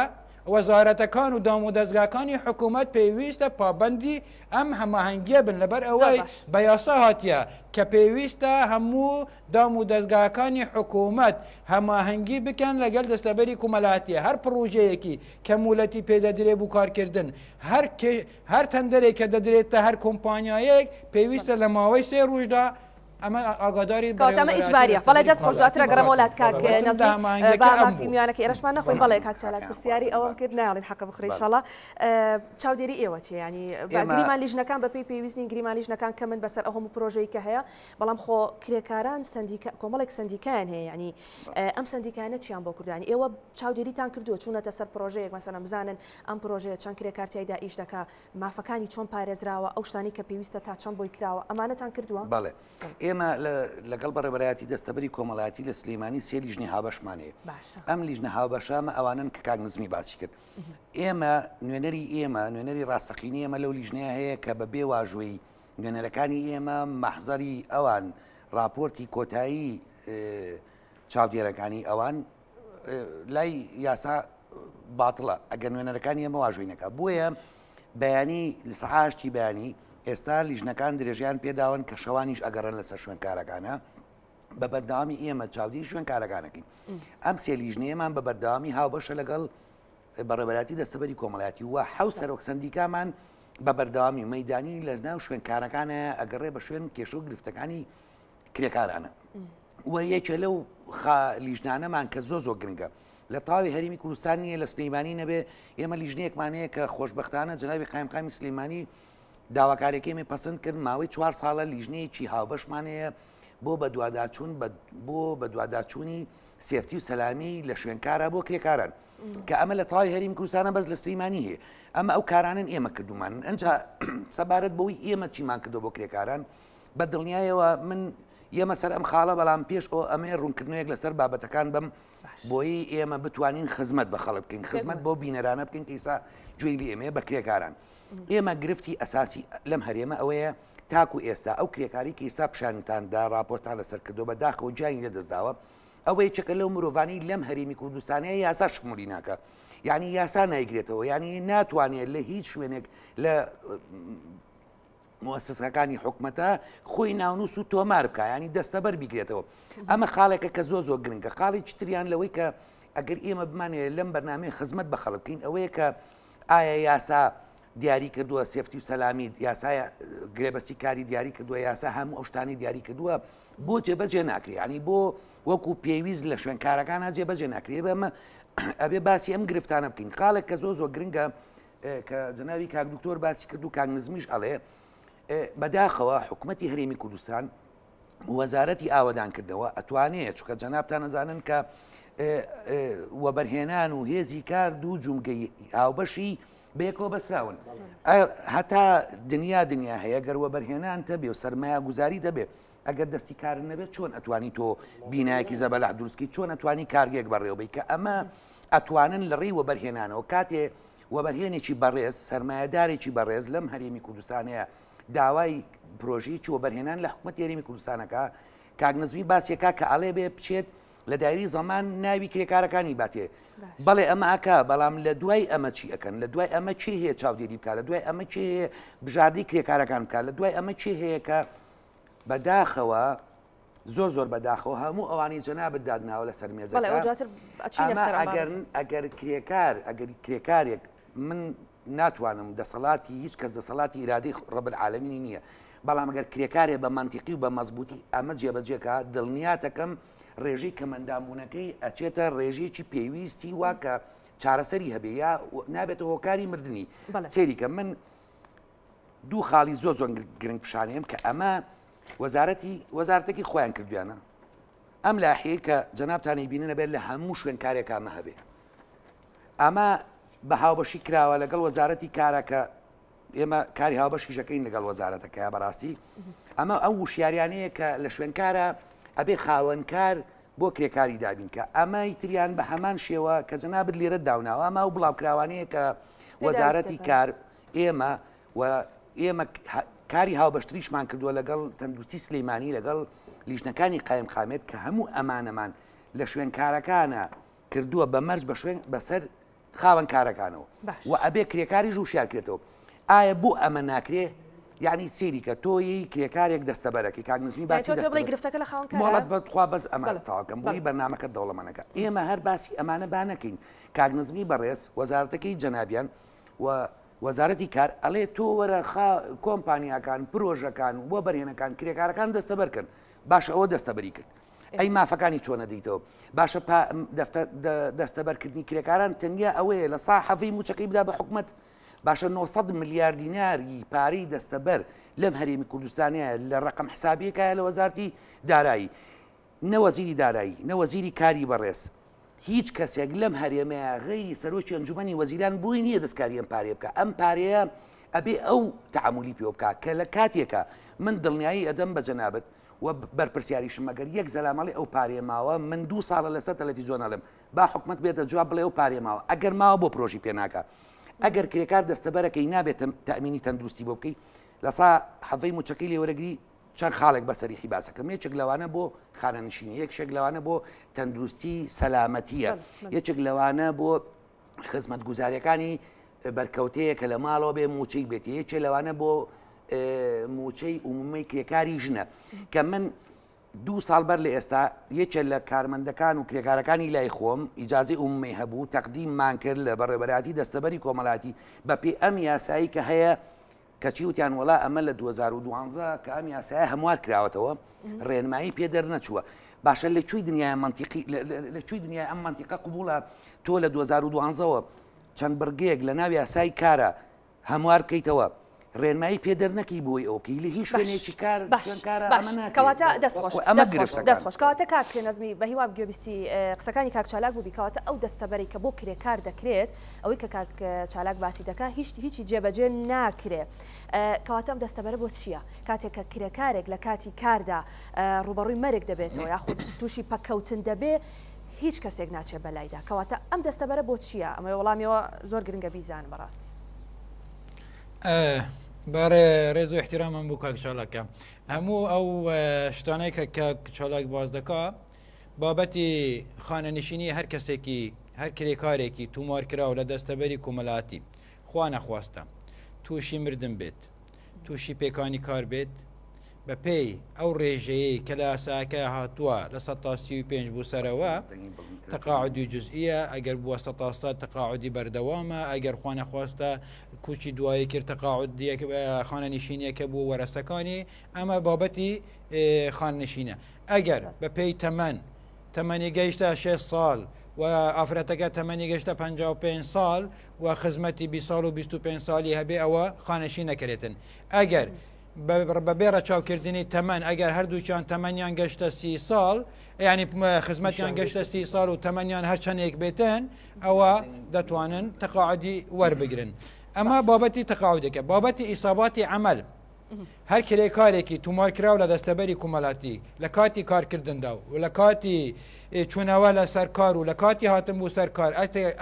وەزارەتەکان و دام و دەزگاکانی حکوومەت پێویستە پابندی ئەم هەماهەنگیە بن لەبەر ئەوەی بە یاسا هاتیە کە پێویستە هەموو دام و دەزگاکانی حکوومەت هەماهەنگی بکەن لەگەل دەستەبەری کومەلاتیە هەر پڕۆژەیەکی کە مولەتی پێدەدرێ بۆ کارکردن هەر هەر تەندەرێک کە دەدرێتە هەر کۆمپانیایەک پێویستە لە ماوەی سێ ڕۆژدا ئەمە ئاگاداری کەواتە ئەمە ئیجباریە بەڵێ دەست خۆش دواتر ئەگەڕێمەوە لات کاک نەزمی با مافی میوانەکە ئێرەشمان نەخۆین بەڵێ کاک چالاک پرسیاری ئەوەم کرد نایەڵین حەقە بخورێ ئیشەڵا چاودێری ئێوە چیە یانی گریمان لیژنەکان بەپێی پێویست نین گریمان لیژنەکان کەمن بەسەر ئەو هەموو پرۆژەی کە هەیە بەڵام خۆ کرێکاران سەندیکا کۆمەڵێک سەندیکایان هەیە یانی ئەم سەندیکایانە چیان بۆ کوردانی ئێوە چاودێریتان کردووە چوونەتە سەر پرۆژەیەک مەسەلەن بزانن ئەم پرۆژەیە چەند کرێکار تیایدا ئیش دەکا مافەکانی چۆن پارێزراوە، ئەو شتانەی کە پێویستە تا چەند بۆی کراوە، ئەمانەتان کردووە؟ بەڵێ. ئێمە لەگەڵ بەڕێوەبەرایەتی دەستەبەری کۆمەڵایەتی لە سلێمانی سێ لیژنەی هاوبەشمان هەیە. ئەم لیژنە هاوبەشە ئەوانەن کە کاک نزمی باسی کرد. ئێمە نوێنەری ئێمە نوێنەری ڕاستەقینەی ئێمە لەو لیژنەیە هەیە کە بە بێ واژۆی نوێنەرەکانی ئێمە مەحزەری ئەوان ڕاپۆرتی کۆتایی چاودێرەکانی ئەوان لای یاسا باتڵە ئەگەر نوێنەرەکانی ئێمە واژۆی نەکا بۆیە بەیانی لە سەعاشتی بەیانی ئێستا لیژنەکان درێژیان پێداون کە شەوانیش ئەگەڕن لەسەر شوێنکارەکانە بە بەردەوامی ئێمە چاودێری شوێنکارەکانەکەین ئەم سێ لیژنەیەمان بە بەردەوامی هاوبەشە لەگەڵ بەڕێوەبەرایەتی دەستەبەری کۆمەڵایەتی و حەو سەرۆک سەندیکامان بە بەردەوامی مەدانی لە ناو شوێنکارەکانە ئەگەڕێ بە شوێن کێشە و گرفتەکانی کرێکارانە و یەکێ لەو لیژنانەمان کە زۆ زۆر گرنگە لە تاوی هەرمی کوردستان نییە لە سلەیمانی نەبێ ئێمە لیژنەیەکمان هەیە کە خۆشببختانە جنابی قایمقامی سلەیمانی داواکارێکی ئێمە پەسەند کرد ماوەی چوار ساڵە لیژنەیەکی هاوبەشمان هەیە بۆ بەدواداچوون بۆ بەدواداچوونی safety و سەلامی لە شوێنکارە بۆ کرێکاران کە ئەمە لە تەواوی هەرێمی کوردستانە بەس لە سلەیمانی هەیە ئەمە ئەو کارانن ئێمە کردومان ئەنجا سەبارەت بەوەی ئێمە چیمان کردو بۆ کرێکاران بە دڵنیایەوە من یەمە سەر ئەم خاڵە بەڵام پێش ئەو ئەمەیە ڕوونکردنەوەیەک لەسەر بابەتەکان بم بۆی ئێمە بتوانین خزمەت بە خەڵک بکەین خزمەت بۆ بینەرانە بکەین کە ئیسا گوێی لێ ئێمەیە بە کرێکاران ئێمە گرفتی ئەساسی لەم هەرێمە ئەوەیە تاکو ئێستا ئەو کرێکاری کە ئیستا پیشانتان دا راپۆرتان لەسەر کردو بە داخەوە گیانی لەدەستداوە ئەوە یەکێکە لەو مرۆڤانی لەم هەرێمی کوردستانەیە یاسا شمولی ناکە یعنی یاسا نایگرێتەوە یعنی ناتوانێت لە هیچ شوێنێک لە موسسەکانی حکومەتە خۆی ناونووس و تۆمار بکە ینی دەستەبەر بیگرێتەوە ئەمە خاڵێکە کە زۆ زۆر گرنگە خاڵێکی تریان لەوەی کە ئەگەر ئێمە بمانێت لەم بەرنمەی خزمەت بە خەڵک بکەین ئەوەیە کە ئایا یاسا دیاری کردووە safety و سەلامی یاسای گرێبەستی کاری دیاری کردووە یاسا هەموو ئەو شتانی دیاری کردووە بۆ جێبەجێ ناکرێ ینی بۆ وەکو پێویست لە شوێنکارەکانە جێبەجێ ناکرێ بەمە ئەبێ باسی ئەم گرفتانە بکەین خاڵێک کە زۆ زۆ گرنگە کە جەنابی کاک دکتۆر باسی کرد و کاک نزمیش ئەڵێ بەداخەوە حکوومەتی هەرێمی کوردستان وەزارەتی ئاوەدانکردنەوە ئەتوانێت چکە جەنابتان نەزانن کە وەبەرهێنان و هێزی کار دوو جومگەی هاوبەشی بەیەکەوە بەسراون. هەتا دنیا دنیا هەیە گەر وەبەرهێنان تەبێ و سەرمایە گوزاری دەبێ ئەگەر دەستی کارت نەبێت چۆن ئەتوانی تۆ بینایەکی زەبەلاح دروستکی چۆن ئەتوانی کارگێک بەڕێوەبەی کە ئەمە ئەتوانن لە ڕێی وەبەرهێنانەوە کاتێ وەبەرهێنێکی بەڕێز سەرمایەدارێکی بەڕێز لەم هەرێمی کوردستانەیە داوای پرۆژەیەکی وەبەرهێنان لە حکوومەت هەرێمی کوردستانەکە کاک نزمی باسیەکە کە ئەڵێ بێ بچێت لە دایری زەمان ناوی کرێکارەکانی باتێ بەڵێ ئەمە ئەکا بەڵام لە دوای ئەمە چی ئەکەن لە دوای ئەمە چی هەیە چاودێری بکە لە دوای ئەمە چی هەیە بژاردی کرێکارەکان بکە لە دوای ئەمە چی هەیە کە بەداخەوە زۆر زۆر بەداخەوە هەموو ئەوانەی جەنابت دادناوە لەسەر مێزەکە ئەگەر ئەگەر کرێکار ئەگەر کرێکارێک من ناتوانم دەسەڵاتی هیچ کەس دەسەڵاتی ئیرادەی ڕەب العالمینی نییە بەڵام ئەگەر کرێکارێ بە مەنتیقی و بە مەزبوطی ئەمە جێبەجێکە دڵنیاتەکەم ڕێژەی کەمەندامبوونەکەی ئەچێتە ڕێژەیەکی پێویستی وا کە چارەسەری هەبێ یا نابێتە هۆکاری مردنی سێریکە من دوو خاڵی زۆر زۆر گرنگ پیشانیم کە ئەمە وەزارەتی وەزارەتێکی خۆیان کردویانە ئەم لاحیەی کە جەنابتانی بینن ئەبێت لە هەموو شوێنکارێک ئەمە هەبێ ئەمە بە هاوبەشی کراوە لەگەڵ وەزارەتی کارە کە ئێمە کاری هاوبەشیشەکەین لەگەڵ وەزارەتەکە بەڕاستی ئەمە ئەو وشیاریانەیە کە لە شوێنکارە ئەبێ خاوەنکار بۆ کرێکاری دابین کە ئەمەی تریان بە هەمان شێوە کە جەنابت لێرە داوناوە ئەمە و بڵاوکراوانەیە کە وەزارەتی کار ئێمە و ئێمە کاری هاوبەشتریشمان کردووە لەگەڵ تەندروستی سلیمانی لەگەڵ لیژنەکانی قایمقامێت کە هەموو ئەمانەمان لە شوێنکارەکانە کردووە بە مەرج بە شوێن بەسەر خاوەن کارەکانەوە و ئەبێ کرێکاری ژوشیار کرێتەوە ئایا بۆ ئەمە ناکرێ یعنی سێری کە تۆی کرێکارێک دەستەبەرەکەی کاک نزمی باسی گرفتەکە لە خاوەن مۆڵەت بەخوا بەس ئەمە تاکەم بۆی بەرنمەکە دەوڵەمەنەکە ئێمە هەر باسی ئەمانە با نەکەین کاک نزمی بەڕێز وەزارەتەکەی جەنابیان و وەزارەتی کار ئەڵێ تۆ وەرە خا کۆمپانیاکان پرۆژەکان وەبەرهێنەکان کرێکارەکان دەستەبەرکەن باشە ئەوە دەستەبەری کرد ئەی مافەکانی چۆنە دیتەوە باشە دەستەبەرکردنی کرێکاران تەنیا ئەوەیە لە سا حەفەی موچەکەی بدا بە حکومت باشە 900 ملیار دیناری پارەی دەستەبەر لەم هەرێمی کوردستانەیە لە ڕقم حسابیەکە لە وەزارتی دارایی نە وەزیری دارایی، نە وەزیری کاری بەڕێز، هیچ کەسێک لەم هەرێمەیا غەیری سەرۆکی ئەنجومەنی وەزیران بۆی نییە دەستکاری ئەم پارەیە بکا، ئەم پارەیە ئەبێ ئەو تەعامولی پێوە بکا کە لە کاتێکا من دڵنیایی ئەدەم بە جەنابت و بەرپرسیاریشم ئەگەر یەک زەلامەڵی ئەو پارەیە ماوە من دوو ساڵە لەسەر تەلەفیزیۆن ئەڵێم با حکومەت بێتە جواب بڵێ ئەو پارەیە ماوە ئەگەر ماوە بۆ پرۆژی پێ ناکا ئەگەر کرێکار دەستەبەرەکەی نابێت تەئمینی تەندروستی بۆ بکەی لە سا حەڤەی موچەکەی لێ وەرەگری چەند خاڵێک بە سەریحی باسەکەم یەکێک لەوانە بۆ خانەنشینی یەکشێک لەوانە بۆ تەندروستی سەلامەتیە یەکێک لەوانە بۆ خزمەتگوزاریەکانی بەرکەوتەیە کە لە ماڵەوە بێ موچەی بێت یەکێ لەوانە بۆ موچەی عمومی کرێکاری ژنە کە من دوو ساڵ بەر لە ئێستا یەکێ لە کارمەندەکان و کرێکارەکانی لای خۆم ئیجازی عمومی هەبوو تەقدیممان کرد لە بەڕێوەبەرایەتی دەستەبەری کۆمەڵاتی بەپێی ئەم یاسایی کە هەیە کەچی وتیان وەڵا ئەمە لە 2012 کە ئەم یاسایە هەموار کراوەتەوە ڕێنمایی پێ دەرنەچووە باشە لە کوێی دنیای منتیقی لە کوێی دنیای ئەم منتیقە قبوڵە تۆ لە 2012ەوە چەند بڕگەیەک لە ناو یاسای کارە هەموار بکەیتەوە ڕێنمایی پێ دەرنەکەی بۆی ئەوکەی لە هیچ شوێنێکی کار کەواتە دەستخۆش کەواتە کاک نەزمی بە هیوام گوێبیستی قسەکانی کاک چالاک بووبی کەواتە ئەو دەستەبەری کە بۆ کرێکار دەکرێت ئەوەی کە کاک چالاک باسی دەکا هیچ هیچی جێبەجێ ناکرێ کەواتە ئەم دەستەبەرە بۆ چییە؟ کاتێک کە کرێکارێک لە کاتی کاردا ڕووبەڕووی مەرگ دەبێتەوە یاخود تووشی پەککەوتن دەبێ هیچ کەسێک ناچێ بەلایدا کەواتە ئەم دەستەبەرە بۆ چییە؟ ئەمە وەڵامیەوە زۆر گرنگە بیزانم بەڕاستی. بەڕێ ڕێز و احترامم بۆ کاک چالاکە هەموو ئەو شتانەی کە کاک چالاک باز دەکا بابەتی خانەنشینی هەر کەسێکی هەر کرێکارێکی تومارکراو لە دەستەبەری کۆمەلاتی خوا نەخواستە تووشی مردن بێت تووشی پێکانی کار بێت بە پێی ئەو ڕێژەیەی کە لە یاساکە هاتووە لە 35 بۆ سەرەوە تەقاعدی جزئیە ئەگەر بووە سەتاستا تەقاعدی بەردەوامە ئەگەر خوا نەخواستە کوچی دوایی کرد تەقاعدیەک خانەنشینیەکە بوو وەرەسەکانی ئەمە بابەتی خانەنشینە ئەگەر بە پێی تەمەن تەمەنی گەیشتە 6 ساڵ و ئافرەتەکە تەمەنی گەشتە 55 ساڵ و خزمەتی 20 ساڵ و 25 ساڵی هەبێ ئەوە خانەشی نەکرێتن ئەگەر بەبێ ڕەچاوکردنی تەمەن ئەگەر هەردووکیان تەمەنیان گەشتە سی ساڵ ینی خزمەتیان گەشتە سی ساڵ و تەمەنیان هەرچەندێک بێتن ئەوە دەتوانن تەقاعدی وەربگرن. ئەمە بابەتی تەقاعودەکە. بابەتی ئیساباتی عەمەل، هەر کرێکارێکی تومارکراو لە دەستەبەری کومەلاتی لە کاتی کارکردندا و لە کاتی چوونەوە لە سەر کار و لە کاتی هاتن بۆ سەر کار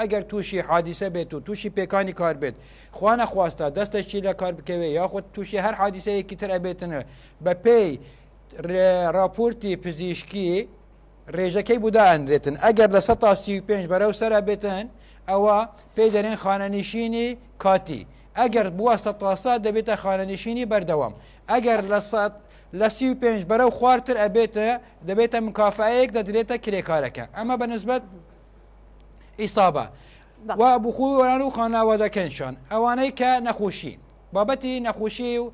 ئەگەر تووشی حادیسە بێت و تووشی پێکانی کار بێت خوا نەخواستە دەستەکی لە کار بکەوێ یاخود تووشی هەر حادیسەیەکی تر ئەبێتن بە پێی راپۆرتی پزیشکی ڕێژەکەی بۆ دائەنرێتن ئەگەر لە 35 بەرەو سەرە بێتن ئەوە پێی دەرێن خانەنشینی کاتی ئەگەر بووە سەتاسە دەبێتە خانەنشینی بەردەوام ئەگەر لە سەد لە 35 بەرەو خوارتر ئەبێتە دەبێتە مکافەیەک دەدرێتە کرێکارەکە ئەمە بە نسبەت ئیسابە و بخۆیان و خانەوادەکەنشان ئەوانەی کە نەخۆشی بابەتی نەخۆشی و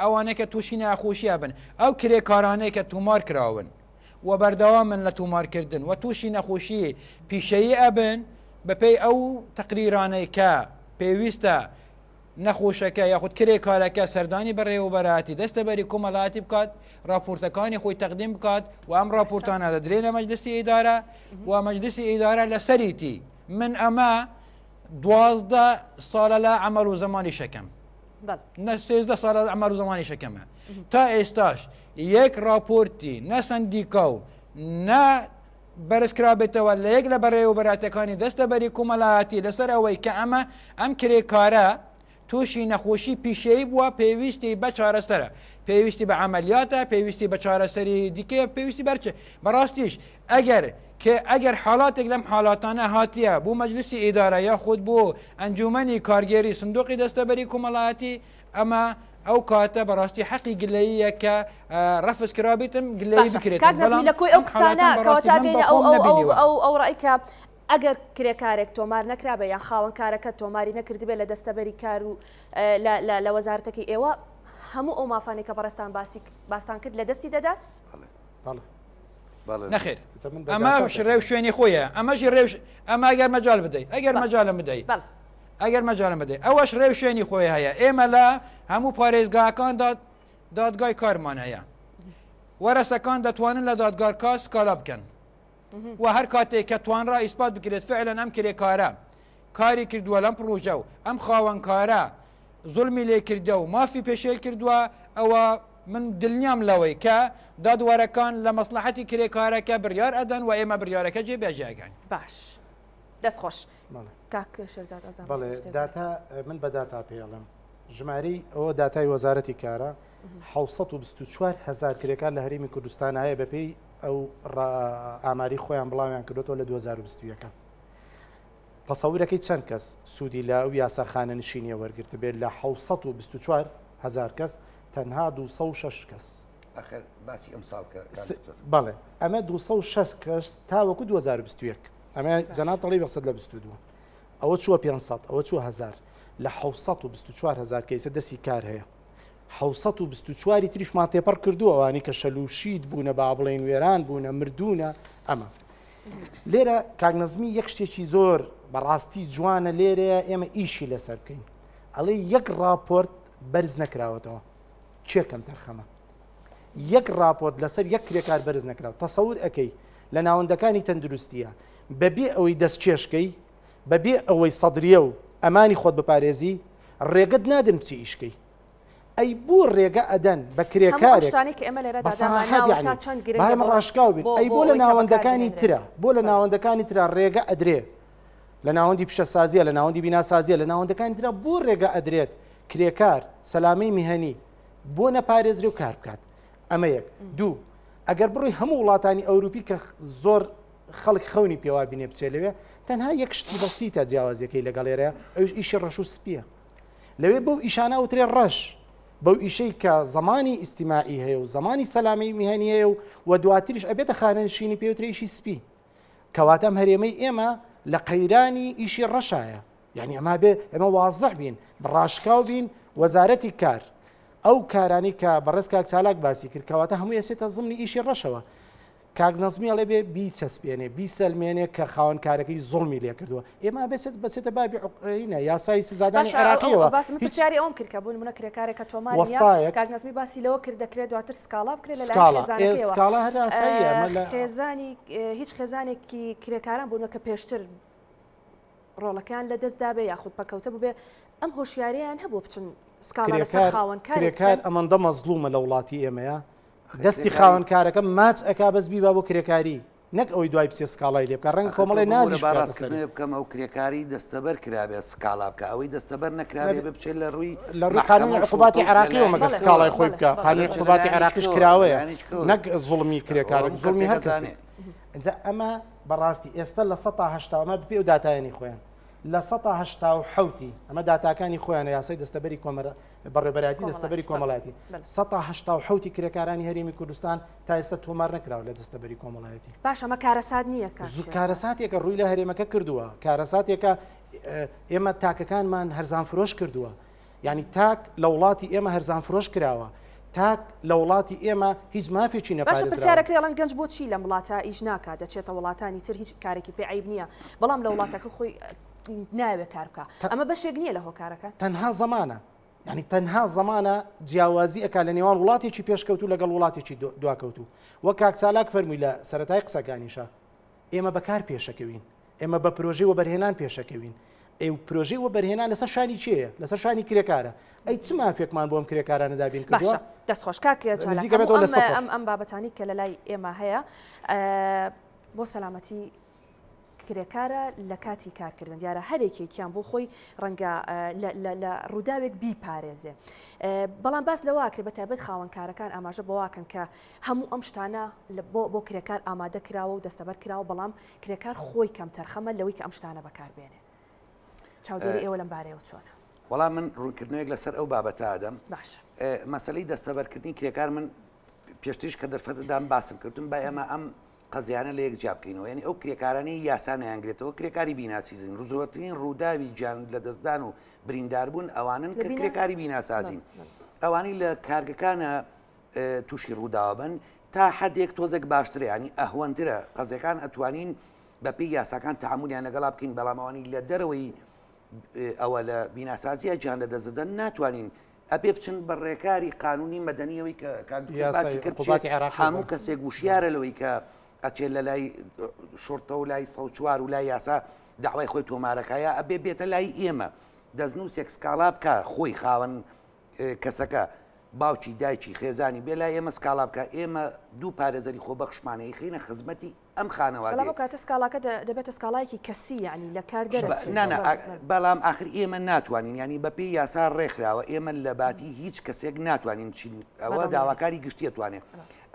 ئەوانەی کە تووشی ناخۆشیە بن ئەو کرێکارانەی کە تومار کراون و بەردەوامن لە تۆمارکردن و تووشی نەخۆشی پیشەیی ئەبن، بەپێی ئەو تەقریرانەی کە پێویستە نەخۆشەکە یاخود کرێکارەکە سەردانی بەڕێوەبەرایەتی دەستەبەری کۆمەڵایەتی بکات، ڕاپۆرتەکانی خۆی تەقدیم بکات و ئەم ڕاپۆرتانە دەدرێنە مەجلسی ئیدارە و مەجلسی ئیدارە لەسەریتی. من ئەمە 12 ساڵە لە عەمەل و زەمانی شەکەم. نە 13 ساڵە عەمەل و زەمانی شەکەمە. تا ئێستاش یەک ڕاپۆرتی نە سەندیکا و نە بەرزکرابێتەوە لە یەک لە بەڕێوەبەراتەکانی دەستەبەری کۆمەڵایەتی لەسەر ئەوەی کە ئەمە ئەم کرێکارە تووشی نەخۆشی پیشەیی بووە پێویستی بە چارەسەرە پێویستی بە عملیاتە پێویستی بە چارەسەری دیکەیە پێویستی بەرچ بەڕاستیش ئەگەر کە ئەگەر حاڵاتێک لەم حاڵاتانە هاتیە بۆ مەجلسی ئیدارە یاخود بۆ ئەنجومەنی کارگێری سندوقی دەستەبەری کۆمەڵایەتی ئەمە ئەو کاتە بەڕاستی حەقی گلەییە کە ڕەفز کرابێتم گلەیی باشە بکرێتن کاک نەزمی بەڵام لە کۆی ئەو ئەم قسانە حاڵاتەم بەڕاستی کەواتە من بێنە ئەو بەخۆم ئەو ئەو نەبینیوە. ئەو ئەو ڕای کە ئەگەر کرێکارێک تۆمار نەکرابێ یان خاوەن کارەکە تۆماری نەکردبێ لە دەستەبەری کار و لە لە لە وەزارەتەکەی ئێوە هەموو ئەو مافانەی کە بەڕێزتان باسی باستان کرد لە دەستی دەدات؟ بەڵێ. بەڵێ. نەخێر ئێستا من بە ئەمە داتا ڕێو پێت شوێنی خۆیە ئەمەشی ڕێو ئەمە ئەگەر مەجال بدەی ئەگەر بەڵێ مەجالم بدەی بەڵێ. ئەگەر مەجالم بدەی ئەوەش ڕێو شوێنی خۆی هەیە ئێمە لە هەموو پارێزگاکاندا دادگای کارمان هەیە وەرەسەکان دەتوانن لە دادگارکە سکالا بکەن و هەر کاتێک کە توانرا ئیسپات بکرێت فعلا ئەم کرێکارە کاری کردووە لەم پڕۆژە و ئەم خاوەنکارە زوڵمی لێ کردە و مافی پێشێل کردووە ئەوە من دڵنیام لەوەی کە دادوەرەکان لە مەسڵەحەتی کرێکارەکە بڕیار ئەدەن و ئێمە بڕیارەکە جێبەجێ ئەکەین. باش دەست خۆش کاک شێرزاد ئەزانم بەڵێ شتێک بڵێ. داتا من بە داتا پێ ئەڵێم ژمارەی ئەوە داتای وەزارەتی کارە 624 هزار کرێکار لە هەرێمی کوردستان هەیە بەپێی ئەو ئاماری خۆیان بڵاویان کردوەوە لە 2021 تەسەورەکەی چەند کەس سوودی لە ئەو یاسا خانەنشینیە وەرگرتبێت لە 624 هزار کەس تەنها 206 کەس ئەخر باسی ئەم ساڵ کە بەڵێ ئەمە 206 کەس تاوەکو 2021 ئەمە جەناب تەڵی بەسەد لە 22 ئەوە چووە 500 ئەوە چووە هزار لە 624 هزار کەیسە دەستی کار هەیە 624 تریشمان تێپەڕ کردووە ئەوانی کە شەلوشید بوونە با بڵێن وێران بوونە مردوونە ئەمە لێرە کاک نەزمی یەک شتێکی زۆر بەڕاستی جوانە لێرەیە ئێمە ئیشی لەسەر بکەین ئەڵێ یەک راپۆرت بەرز نەکراوەتەوە کێ کەم تەرخەمە یەک راپۆرت لەسەر یەک کرێکار بەرز نەکراوە تەسەور ئەەکەی لە ناوەندەکانی تەندروستیە بەبێ ئەوەی دەستکێشکەی بەبێ ئەوەی سەدریە و ئەمانی خۆت بپارێزی ڕێگەت نادن بچی ئیشکەی ئەی بۆ ڕێگە ئەدەن بە کرێکارێک بە سەراحەت یەعنی با ئێمە ڕاشکاو بین ئەی بۆ لە ناوەندەکانی ترا بۆ لە ناوەندەکانی ترا ڕێگە ئەدرێ لە ناوەندی پیشەسازیە لە ناوەندی بیناسازیە لە ناوەندەکانی ترا بۆ ڕێگە ئەدرێت کرێکار سەلامەی میهەنی بۆ نەپارێزرێ و کار بکات ئەمە یەک دوو ئەگەر بڕۆی هەموو وڵاتانی ئەوروپی کە زۆر خەڵک خەونی پێوا بینێ بچێ لەوێ تەنها یەک شتی بەسیتە جیاوازیەکەی لەگەڵێرە ئەوش ئیشی ڕەش و سپیە لەوێ بەو ئیشانە ئەوترێ ڕەش، بەو ئیشەی کە زەمانی ئیستیماعی هەیە و زەمانی سەلامەی میهەنی هەیە و و دواتریش ئەبێتە خانەنشینی پێوترێ ئیشی سپی. کەواتە ئەم هەرێمەی ئێمە لە قەیرانی ئیشی ڕەشایە. یعنی ئەما بێ ئێمە وازح بین، ڕاشکاو بین، وەزارەتی کار ئەو کارانی کە بەڕێز کاک چالاک باسی کرد کەواتە هەمووی ئەچێتە زمنی ئیشی ڕەشەوە. کاک نەزمی ئەڵێ بێ بیچەسپێنێ بیسەلمێنێ کە خاوەن کارەکەی زوڵمی لێکردووە ئێمە بێچێت بەچێتە بابی عینە یاسای سزادانی باشە ئەو عێراقیەوە ئەو باس من هیچ پرسیاری ئەوم کرد کە بۆ نمونە کرێکارێک کە تۆمار نییە وەستایەک کاک نەزمی باسی لەوە کرد دەکرێت دواتر سکاڵا بکرێت لەلایەن سکاڵا ئێ خێزانەکەیەوە سکاڵا هەر ئاساییە ئەمە لە خێزانی هیچ خێزانێکی کرێکاران بوون کە پێشتر ڕۆڵەکەیان لەدەست دابێ یاخود پەکەوتە بووبێ. ئەم هۆشیاریان هەبوو بچن سکاڵا لەسەر خاوەن کار کرێکار ئەمەندە مەزڵومە لە وڵاتی ئێمەیە دەستی خاوەن کارەکە ماچ ئەکا بەس بیبا بۆ کرێکاری نەک ئەوەی دوای بچێ سکاڵای لێ بکا ڕەنگە کۆمەڵێ نازیش با بکاتە ڕاستکردنەوەی سەری. بکەم ئەو کرێکاری دەستەبەر کرابێ سکاڵا بکا ئەوەی دەستەبەر نەکرابێ بێ بچێت لە ڕووی لە ڕووی مەحکەمە قانونی و عقوباتی شوڕتە و عێراقیەوە لەلایەنی مەگەر کەوە. سکاڵای خۆی بەڵێ، بکا بەڵێ. قانونی بەڵێ، عقوباتی لەلایەنی عێراقیش کەوە، کراوەیە لەلایەنی کەوە. نەک زوڵمی ئەوە کرێکارێک هەموو زوڵمی کەسێک هەر کەسێک ئەزانێ. ئینجا ئەمە بەڕاستی ئێستا 80% ئەمە بەپێی ئەو داتایەنی خۆیان 87% ی ئەمە داتاکانی خۆیانە یاسای دەستەبەری کۆمەرە بەڕێوەبەرایەتی دەستەبەری کۆمەڵایەتی 87% کرێکارانی هەرێمی کوردستان تا ئێستا تۆمار نەکراوە لە دەستەبەری کۆمەڵایەتی. باش ئەمە کارەسات نییە کاک شێرزاد؟ کارەساتێکە ڕووی لە هەرێمەکە کردووە، کارەساتێکە ئێمە تاکەکانمان هەرزانفرۆش کردووە، یعنی تاک لە وڵاتی ئێمە هەرزانفرۆش کراوە، تاک لە وڵاتی ئێمە هیچ مافێکی باشە نەپارێزراوە. پرسیارەکەی ئەڵێن گەنج بۆچی لەم وڵاتە ئیش ناکات دەچێتە وڵاتانی تر هیچ کارێکی پێ عەیب نییە بەڵام لە وڵاتەکە خۆی نایەوێ کار بکا ئەمە بەشێک نییە لە هۆکارەکە؟ تەنها زەمانە یعنی تەنها زەمانە جیاوازی ئەکا لە نێوان وڵاتێکی پێشکەوتوو لەگەڵ وڵاتێکی دواکەوتوو وەک کاک چالاک فەرمووی لە سەرەتای قسەکانیشا ئێمە بەکار پێشەکەوین ئێمە بە پرۆژەی وەبەرهێنان پێشەکەوین ئەی پرۆژەی وەبەرهێنان لەسەر شانی کێیە لەسەر شانی کرێکارە ئەی چ مافێکمان بۆ ئەم کرێکارانە دابین کردووە باشە دەست خۆش کاک چالاک نزیکە بێتەوە لە ئەم سفر. ئەم ئەم بابەتانی کە لە لای ئێمە هەیە بۆ سەلامەتی کرێکارە لە کاتی کارکردن دیارە هەرێکێکیان بۆ خۆی ڕەنگە لە ڕووداوێک بیپارێزێ بەڵام باس لەوە کرد بە تایبەت خاوەنکارەکان ئاماژە بەواکەن کە هەموو ئەم شتانە بۆ بۆ کرێکار ئامادە کراوە و دەستەبەر کراوە بەڵام کرێکار خۆی کەم تەرخەمە لەوەی کە ئەم شتانە بەکاربێنێ چاودێری ئێوە لەم بارەیەوە چۆنە؟ وەڵام من ڕوونکردنەوەیەک لەسەر ئەو بابەتە ئەدەم باشە مەسەلەی دەستەبەرکردنی کرێکار من پێشتریش کە دەرفەتدام باسم کردم با ئێمە ئەم قەزیانە لە یەک جیا بکەینەوە یعنی ئەو کرێکارانەی یاسا نایانگرێتەوە کرێکاری بیناسیزین زۆرترین ڕووداوی گیان لەدەستدان و برینداربوون ئەوانن کە کرێکاری بیناسازین ئەوانەی لە کارگەکانە تووشی ڕووداوە بن تا حدێک تۆزێک باشترە ینی ئەهوەندرە قەزیەکان ئەتوانین بەپێی یاساکان تعاملیان لەگەڵا بکەین بەڵام ئەوانی لە دەرەوەی ئەوە لە بیناسازیە گیان لە دەستدەدەن ناتوانین ئەبێ بچن بە ڕێکاری قانونی مەدەنیەوەی کە کاک دکتۆر باسی یاسای کرد عقوباتی بچێت عێراقی هەموو بەڵێ. کەسێک وشیارە لەوەی کە ئەچێت لە لای شوڕتە و لای 104 و لای یاسا داوای خۆی تۆمارەکە یا ئەبێ بێتە لای ئێمە دەستنووسێک سکاڵا بکە خۆی خاوەن اه، کەسەکە باوکی دایکی خێزانی بێ لای ئێمە سکاڵا بکە ئێمە دوو پارێزەری خۆبەخشمانە ئەیخەینە خزمەتی ئەم بەڵام خانەوادەیە. ئەو کاتە سکاڵاکە دەبێتە سکاڵایەکی کەسی یانی لە کار دەرەچێت. نا نا بەڵام ئاخر ئێمە ناتوانین یانی بەپێی یاسا ڕێکخراوە ئێمە لە باتی هیچ کەسێک ناتوانین بچین ئەوە داواکاری گشتی ئەتوانێ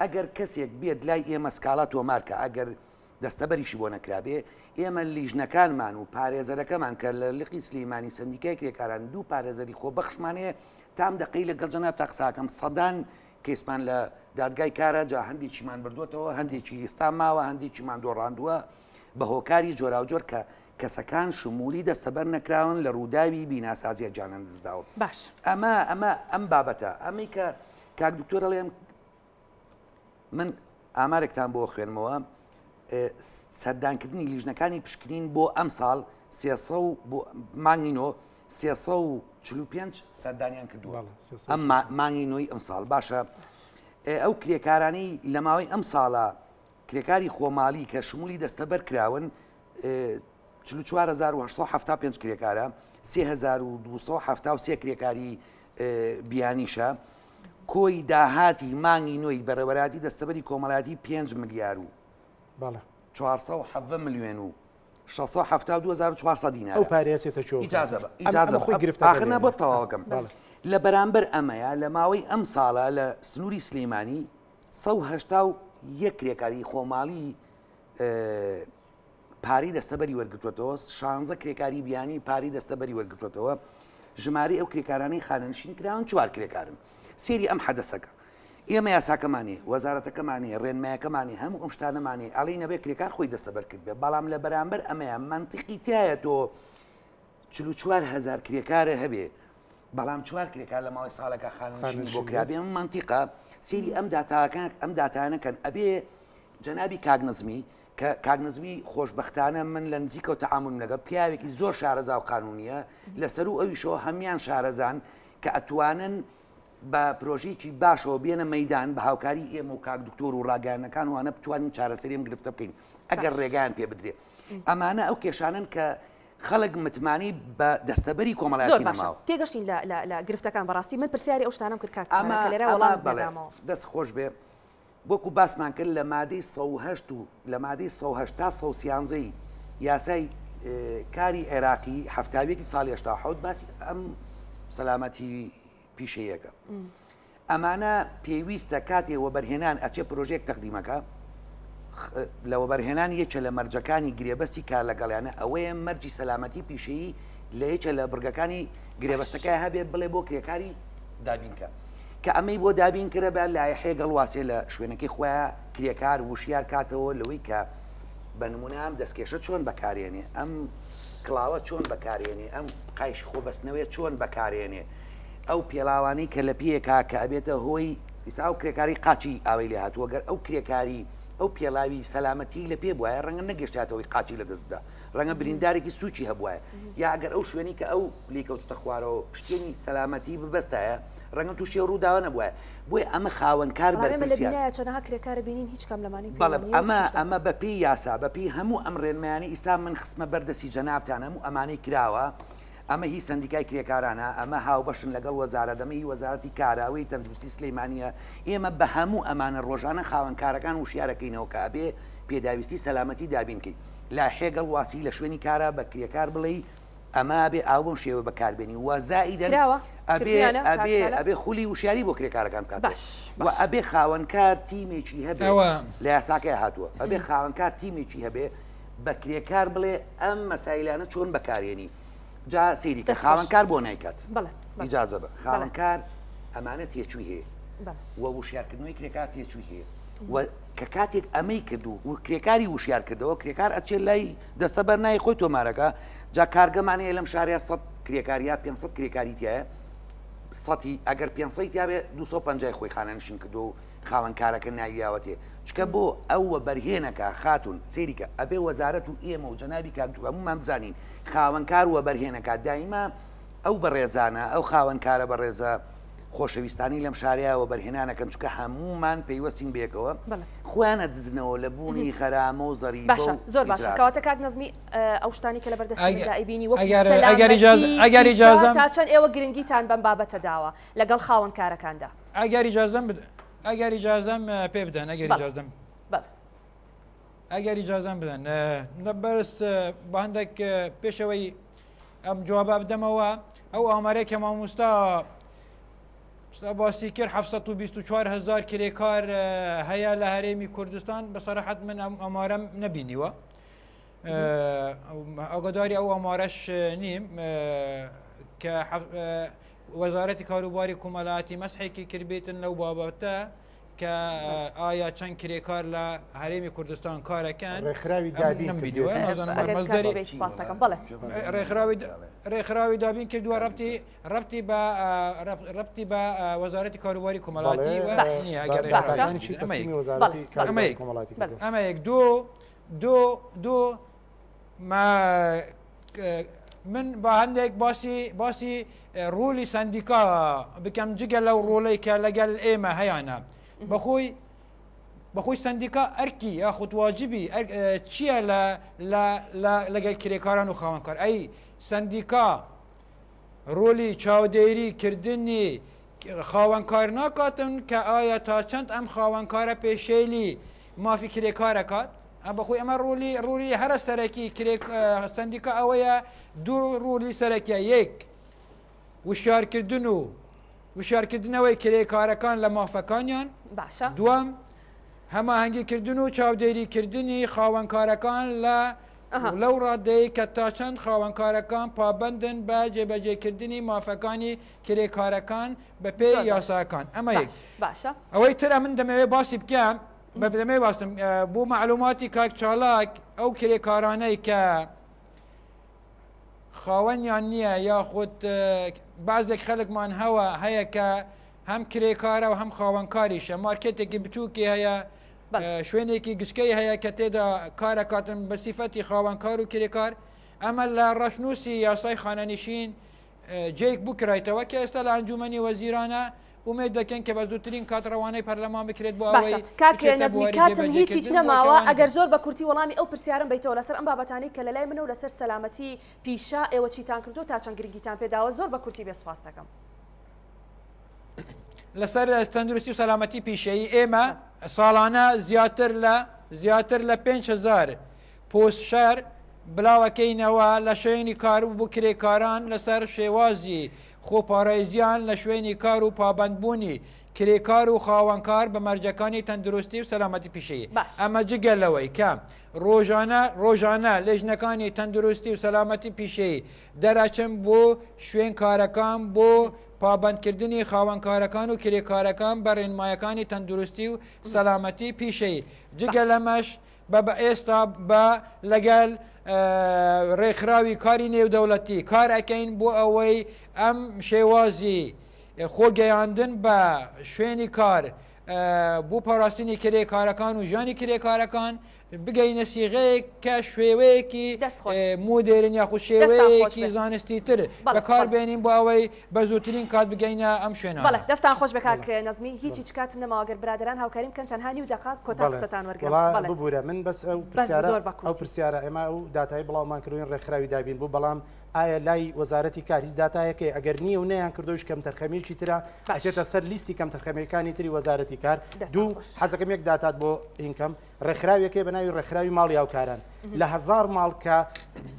ئەگەر کەسێک بێت لای ئێمە سکاڵا تۆمار کە ئەگەر دەستەبەریشی بۆ نەکرابێ ئێمە لیژنەکانمان و پارێزەرەکەمان کە لە لقی سلیمانی سەندیکای کرێکاران دوو پارێزەری خۆبەخشمان هەیە تام دەقەی لەگەڵ جەنابتا قساکەم سەدان کەیسمان لە دادگای کارە جا هەندێکیمان بردووەتەوە هەندێکی ئێستا ماوە هەندێکیمان دۆڕاندووە بە هۆکاری جۆراوجۆر کە کەسەکان شمولی دەستەبەر نەکراون لە ڕووداوی بیناسازیە گیانیان لەدەستداوە باش ئەمە ئەمە ئەم بابەتە ئەمەی کە کاک دکتۆر ئەڵێم من ئامارێکتان بۆ خوێنمەوە سەردانکردنی لیژنەکانی پشکنین بۆ ئەم ساڵ 300 بۆ مانگی نۆ 345 سەردانیان کردووە ئەم مانگی نۆی ئەم ساڵ باشە ئەو کرێکارانی لە ماوەی ئەم ساڵە کرێکاری خۆماڵی کە شمولی دەستەبەر کراون 44875 کرێکارە 3273 کرێکاری بیانیشە کۆی داهاتی مانگی نۆی بەڕێوەبەرایەتی دەستەبەری کۆمەڵایەتی 5 ملیار و بەڵێ 417 ملیۆن و 672 دینار ئەو پارەیە چێتە کوێ ئیجازە بە ئیجازە خۆی گرفتەکە ئاخر نا بۆ تەواوەکەم بەڵێ. لە بەرامبەر ئەمەیە لە ماوەی ئەم ساڵە لە سنووری سلێمانی 181 کرێکاری خۆماڵی پارەی دەستەبەری وەرگرتووەتەوە، شانزە کرێکاری بیانی پارەی دەستەبەری وەرگرتووەتەوە، ژمارەی ئەو کرێکارانەی خانەنشین کراون چوار کرێکارن. سەیری ئەم حەدەسەکە. ئێمە یاساکەمان هەیە، وەزارەتەکەمان هەیە، ڕێنمایەکەمان هەیە، هەموو ئەم شتانەمان هەیە، ئەڵێین ئەبێ کرێکار خۆی دەستەبەر کردبێ، بەڵام لە بەرامبەر ئەمەیە مەنتیقی تیایە تۆ 44 هەزار کرێکارە هەبێ بەڵام چوار کرێکار لە ماوەی ساڵێکا خانەنشینی بۆ کرابێ ئەم مەنتیقە سەیری ئەم داتاکان ئەم داتانە کەن ئەبێ جەنابی کاک نەزمی کە کاک نەزمی خۆشبەختانە من لە نزیکەوە تەعامولم لەگەڵ پیاوێکی زۆر شارەزا و قانونیە لە سەروو ئەویشەوە هەمیان شارەزان کە ئەتوانن بە پرۆژەیەکی باشەوە بێنە مەدان بە هاوکاری ئێمە و کاک دکتۆر و ڕاگەیانەکان وانە بتوانین چارەسەری ئەم گرفتە بکەین ئەگەر ڕێگایان پێ بدرێ ئەمانە ئەو کێشانن کە خەڵک متمانەی بە دەستەبەری زۆر کۆمەڵایەتی باشە نەماوە. تێگەشتین لە لە لە گرفتەکان بەڕاستی من پرسیاری ئەو شتانەم کرد کاک توانا ئەمە کە لێرە ئەمە وەڵامت بەڵێ نەدامەوە. دەست خۆش بێ وەکو باسمان کرد لە مادەی 108 و لە مادەی 108 تا 113 ی یاسای کاری عێراقی 71 ساڵی 87 باسی ئەم سەلامەتی پیشەیەکە. ئەمانە پێویستە کاتێ وەبەرهێنان ئەچێ پرۆژەیەک تەقدیمەکا لە وەبەرهێنان یەکێ لە مەرجەکانی گرێبەستی کار لەگەڵیانە ئەوەیە مەرجی سەلامەتی پیشەیی لە یەکێ لە بڕگەکانی گرێبەستەکە هەبێ بڵێ بۆ کرێکاری دابینکە کە ئەمەی بۆ دابین کرە بە لایحەیە گەڵواسێ لە شوێنەکەی خۆیان کرێکار وشیار کاتەوە لەوەی کە بە نمونە ئەم دەستکێشە چۆن بەکارێنێ ئەم کڵاوە چۆن بەکارێنێ ئەم قایشی خۆبەستنەوەی چۆن بەکارێنێ ئەو پێڵاوانەی کە لە پێیەکا کە ئەبێتە هۆی ئیستا ئەو کرێکاری قاچی ئاوەی لێ هاتووە گەر ئەو کرێکاری ئەو پێڵاوی سەلامەتی لە پێ بوایە ڕەنگە نەگەشتاتەوەی قاچی لە دەست بدا ڕەنگە بریندارێکی سوچی هەبوایە یا ئەگەر ئەو شوێنی کە ئەو لی کەوتوتە خوارەوە پشتێنی سەلامەتی ببەستایە ڕەنگە تووشی ئەو ڕووداوە نەبوایە بۆیە ئەمە خاوەنکار بەڵام ئێمە لە بەرپرسیار بینایە چەنەها کرێکارە بینین هیچ کام لەمانەی پێوە بەڵێ نییە و ئەمە هیچ کام ئەمە بەپێی یاسا بەپێی هەموو ئەم ڕێنمایانەی ئیستا من خستمە بەر دەستی جەنابتان هەموو ئەمانەی کراوە ئەمە هی سەندیکای کرێکارانە، ئەمە هاوبەشن لەگەڵ وەزارەت، ئەمە هی وەزارەتی کارە، ئەوە هی تەندروستی سلیمانییە، ئێمە بە هەموو ئەمانە ڕۆژانە خاوەن کارەکان وشیارەکەینەوە کە ئەبێ پێداویستی سەلامەتی دابین کەی. لاحێ گەڵ واسی لە شوێنی کارا بە کرێکار بڵێی ئەمە ئەبێ ئاو بەم شێوە بەکاربێنی و زائیدەن کراوە؟ ئەبێ کردویانە کاک ئەبێ چالاک؟ ئەبێ خولی وشیاری بۆ کرێکارەکان بکاتەوە باش و باش. ئەبێ خاوەنکار تیمێکی هەبێ ئەوە. لە یاساکەیا هاتووە ئەبێ خاوەنکار تیمێکی هەبێ بە کرێکار بڵێ ئەم مەسایلانە چۆن بەکارێنی جا سەیری کە دەست خۆش. خاوەنکار بۆ نایکات بەڵێ بەڵێ. ئیجازە بە بەڵێ. خاوەنکار ئەمانە تێچووی هەیە بەڵێ. و وشیارکردنەوەی کرێکار تێچووی هەیە و کە کاتێک ئەمەی کرد و و کرێکاری وشیار کردەوە کرێکار ئەچێت لای دەستەبەر نای خۆی تۆمارەکە جا کارگەمان هەیە لەم شارەیە 100 کرێکار یا 500 کرێکاری تایە سەتی ئەگەر 500 تیاێ 250 خۆی خانەنشین کردو و خاوەن کارەکە ناوی یاوەتێ چکە بۆ ئەو وەبەرهێنەکە خاتوون سەیری کە ئەبێ وەزارەت و ئێمە و جەنابی کاک دوو هەموومان بزانین خاوەن کار وەبەرهێنەکە دایما ئەو بەڕێزانە ئەو خاوەن کارە بەڕێزە خۆشەویستانی لەم شارەیە وەبەرهێنانەکەن چکە هەموومان پەیوەستین بەیەکەوە خۆیان ئەدزنەوە لە بوونی غەرامە و زەریبە باشە و زۆر باشە ئیجرائات. کەواتە کاک نەزمی ئەو شتانی کە لەبەردەستی ئەگەر مندا ئەیبینی وەکو ئەگەر ئەگەر سەلامەتی ئەگەر پیشە ئیجازەم تا چەند ئێوە گرنگیتان بەم بابەتە داوە لەگەڵ خاوەن کارەکاندا؟ ئەگەر ئیجازەم بد ئەگەر ئیجازەم پێ بدەن ئەگەر بەڵێ ئیجازەم بەڵێ. ئەگەر ئیجازەم بدەن نە بەس بە هەندێک پێشەوەی ئەم جوابە بدەمەوە ئەو ئامارەی کە مامۆستا باسی کرد 724 هزار کرێکار هەیە لە هەرێمی کوردستان بە سەراحەت من ئەم ئامارەم نەبینیوە ئاگاداری ئەو ئامارەش نیم کە وەزارەتی کاروباری کۆمەڵایەتی مەسحێکی کردبێتن لەو بابەتە کە ئایا چەند کرێکار لە هەرێمی کوردستان کارەکەن ڕێکخراوی دابین نەمبینیوە کردوێتی. نازانم ئەگەر مەزدەری کاتی بێت سپاس دەکەم بەڵێ ڕێکخراوی ڕێکخراوی دابین کردووە ڕەبتی ڕەبتی بە ڕەبتی بە وەزارەتی کاروباری کۆمەڵاتی بەڵێ و باش. نییە ئەگەر باشە. ڕێکخراوی داتاکانیشی ئەمە یەک تەسلیمی وەزارەتی بەڵێ، کاروباری ئەمە یەک. کۆمەڵاتی بەڵێ. کردووە. ئەمە یەک دوو دوو دوو ما من با هەندێک باسی باسی ڕۆلی سەندیکا بکەم جگە لەو ڕۆڵەی کە لەگەل ئێمە هەیانە بەخۆی بەخۆی سەندیکا ئەرکی یاخود واجبی چییە لە لەگەل کرێکاران و خاوەنکار ئەی سەندیکا ڕۆلی چاودێری کردنی خاوەنکار ناکاتن کە ئایا تا چەند ئەم خاوەنکارە پێشێلی مافی کرێکارەکات ئەم بەخۆی ئەمە ڕۆلی ڕۆلی هەرە سەرەکی کرێک سەندیکا ئەوەیە دوو ڕۆلی سەرەکیە یەک وشارکردن و وشارکردنەوەی کرێکارەکان لە مافەکانیان باشە دووەم هەماهەنگیکردن و چاودێریکردنی خاوەنکارەکان لە لەو ڕادەی کە تا چەند خاوەنکارەکان پابەندن بە جێبەجێکردنی مافەکانی کرێکارەکان بەپێی یاساکان ئەمە یەک باشە ئەوەی تر ئەمن دەمەوێت باسی بکەم بە دەمەوێت باستم بۆ معلوماتی کاک چالاک ئەو کرێکارانەی کە خاوەنیان نییە یاخود بازێک خەلکمان هەوە هەیە کە هەم کرێکارە و هەم خاوەنکاریشە مارکێتێکی بچووکی هەیە شوێنێکی گچکەی هەیە کە تێدا کارەکاتن بە سیفەتی خاوەنکار و کرێکار ئەمە لە ڕەشنووسی یاسای خانەنشین جێک بکرایتەوە کە ئێستا لە ئەنجومەنی وەزیرانە ئومێد دەکەین کە بە زووترین کات ڕەوانەی پەرلەمان بکرێت بۆ باشە ئەوەی کاک بچێتە نەزمی بواری کاتم هیچ هیچ جێبەجێکردن بۆ نەماوە کەوانە ئەگەر زۆر بە کورتی وەڵامی ئەو پرسیارەم بەیتەوە لەسەر ئەم بابەتانەی کە لەلای منە و لەسەر سەلامەتی پیشە ئێوە چیتان کردووە تا چەند گرنگیتان پێداوە زۆر بە کورتی بێ سوپاست دەکەم. لەسەر تەندروستی و سەلامەتی پیشەیی ئێمە ساڵانە زیاتر لە زیاتر لە 5000 پۆستشەر بلاوەکەینەوە لە شوێنی کار و بۆ کرێکاران لەسەر شێوازی خۆپارێزیان لە شوێنی کار و پابەندبوونی کرێکار و خاوەنکار بە مەرجەکانی تەندروستی و سەلامەتی پیشەیی. باش. ئەمە جگە لەوەی کە ڕۆژانە ڕۆژانە لێژنەکانی تەندروستی و سەلامەتی پیشەیی دەرەچن بۆ شوێن کارەکان بۆ پابەندکردنی خاوەنکارەکان و کرێکارەکان بە ڕێنمایەکانی تەندروستی و سەلامەتی پیشەیی. جگە باش. لەمەش بە بە ئێستا بە لەگەل ڕێکخراوی کاری نێودەوڵەتی کار ئەکەین بۆ ئەوەی ئەم شێوازی خۆ گەیاندن بە شوێنی کار بۆ پاراستنی کرێکارەکان و ژیانی کرێکارەکان بگەینە سیغەیەک کە شێوەیەکی مۆدێرن یاخود شێوەیەکی زانستی تر بەکار بێنین بۆ ئەوەی بە زووترین کات بگەینە ئەم شوێنانە. بەڵێ دەستان خۆش بێ کاک نەزمی هیچ هیچ کاتم نەماوە گەر برادەران هاوکاریم بکەن تەنها نیو دەقە کۆتا قسەتان وەرگرم. وەڵا بەڵێ. ببورە من بەس ئەو بەس پرسیارە زۆر بە ئەو کورتی. پرسیارە ئێمە ئەو داتای بڵاومان کردوین ڕێکخراوی دابین بوو بەڵام ئایا لای وەزارەتی کار هیچ داتایەک هەیە ئەگەر نییە و نەیان کردویش کەمتەرخەمیەکی ترە باش. ئەچێتە سەر لیستی کەمتەرخەمیەکانی تری وەزارەتی کار دەستان دوو خۆش. حەزەکەم یەک داتات بۆ هینکەم ڕێکخراوێک هەیە بە ناوی ڕێکخراوی ماڵی هاوکاران لە هەزار ماڵ کە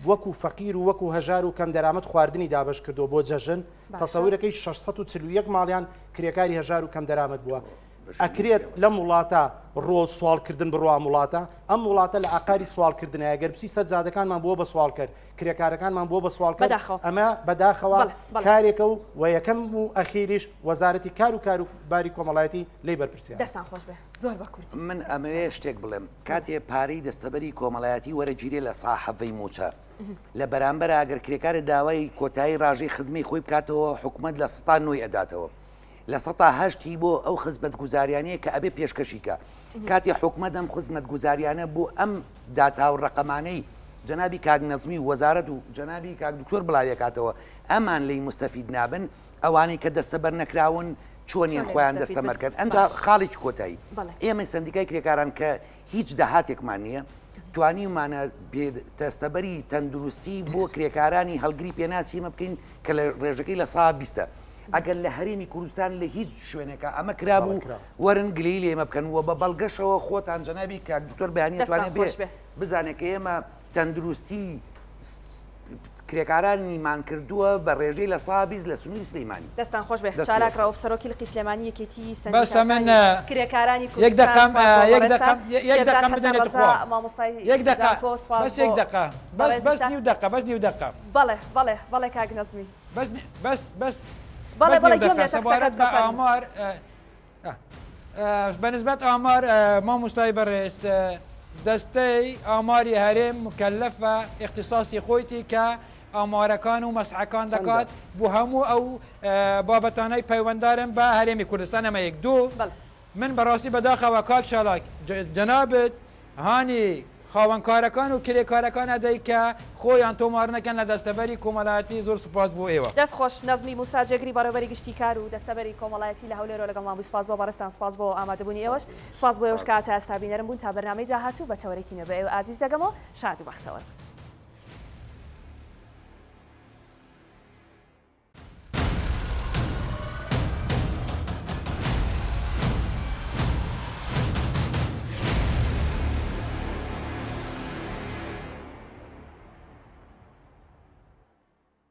وەکو فەقیر و وەکو هەژار و کەم دەرامەت خواردنی دابەش کردووە بۆ جەژن تەسەورەکەی 641 ماڵیان کرێکاری هەژار و کەم دەرامەت بووە ئەکرێت لەم وڵاتە ڕۆ سواڵکردن بڕوا ئەم وڵاتە ئەم وڵاتە لە ئاقاری سواڵکردنایە گەر بچی سەر جادەکانمان بووە بە سواڵکەر کرێکارەکانمان بووە بە سواڵکەر بەداخەوە. ئەمە بەداخەوە بەڵێ، بەڵێ. کارێکە و و یەکەم و ئەخیریش وەزارەتی کار و کاروباری کۆمەڵایەتی لێی بەرپرسیارە. دەستان خۆش بێ. زۆر بە کورتی. من ئەمەوێ شتێک بڵێم کاتێ پارەی دەستەبەری کۆمەڵایەتی وەرەگیرێ لە سا حەڤەی مووچە لە بەرامبەر ئەگەر کرێکارێ داوای کۆتایی ڕاژەی خزمەی خۆی بکاتەوە حکومەت لە سەتا نۆی ئەداتەوە لە سەتا هەشتی بۆ ئەو خزمەتگوزاریانەیە کە ئەبێ پێشکەشی کە کاتێ حکومەت ئەم خزمەتگوزاریانە بۆ ئەم داتا و ڕەقەمانەی جەنابی کاک نەزمی و وەزارەت و جەنابی کاک دکتۆر بڵاویەکاتەوە ئەمان لێی موستەفید نابن ئەوانەی کە دەستەبەر نەکراون چۆنیان خۆیان دەستەمەر کەن ئەنجا خاڵێکی کۆتایی ئێمەی سندیکای کرێکاران کە هیچ داهاتێکمان نییە توانیومانە دەستەبەری تەندروستی بۆ کرێکارانی هەڵگری پێناسی ئمە بکەین کە لە ڕێژەکەی لە سا بیستە ئەگەر لە هەرێمی کوردستان لە هیچ شوێنێکە ئەمە کرابوو وەرن گلەیی لێ ئێمە بکەن و بە بەڵگەشەوە خۆتان جەنابی کاک دکتۆر بەیانی توانێت بێ بزانێت کە ئێمە تەندروستی کرێکارانیمان کردووە بە ڕێژەی 20% لە سنووری سلەیمانی. دەستان خۆش بێ چالاک ڕەئوف سەرۆکی لقی سلێمانی یەکێتی بەسە من سەندیکاکانی کرێکارانی یەک کوردستان دەقەم سوپاس بۆ یەک بەڕێزتان دەقەم یەک شێرزاد دەقەم حەسەن بدەنێ ڕەزا توخوا مامۆستای یەک دەقە زانکۆ سوپاس بەس بۆ یەک دەقە بەس بەس بەڕێزیشتان نیو دەقە بەس نیو دەقە بەڵێ بەڵێ بەڵێ کاک نەزمی بەس بەس بەس بەڵێ بەس بەڵێ نیو گوێم دەقە لێتە قسەکەت سەبارەت بکە بە فەرموو. ئامار بە نسبەت ئامار مامۆستای بەڕێز دەستەی ئاماری هەرێم مکەلەفە ئیختیساسی خۆیتی کە ئامارەکان و مەسحەکان دەکات بۆ هەموو ئەو بابەتانەی پەیوەندارن بە هەرێمی کوردستان ئەمە یەک دوو من بەڕاستی بەداخەوە کاک چالاک جەنابت هانی خاوەنکارەکان و کرێکارەکان ئەدەی کە خۆیان تۆمار نەکەن لە دەستەبەری کۆمەلایەتی زۆر سوپاس بۆ ئێوە. دەست خۆش نەزمی موسا جێگری بەڕێوبەری گشتی کار و دەستەبەری کۆمەڵایەتی لە هەولێرەوە لەگەڵمان بووی سوپاس بۆ بەڕێزتان سوپاس بۆ ئامادەبوونی ئێوەش سوپاس بۆ ئێوەش کە تا ئێستا بینەرم بوون تا بەرنامەی داهاتوو بە تەوەرێکی نوێ بە ئێوە ئازیز دەگەمەوە شاد و بەختەوەر بن.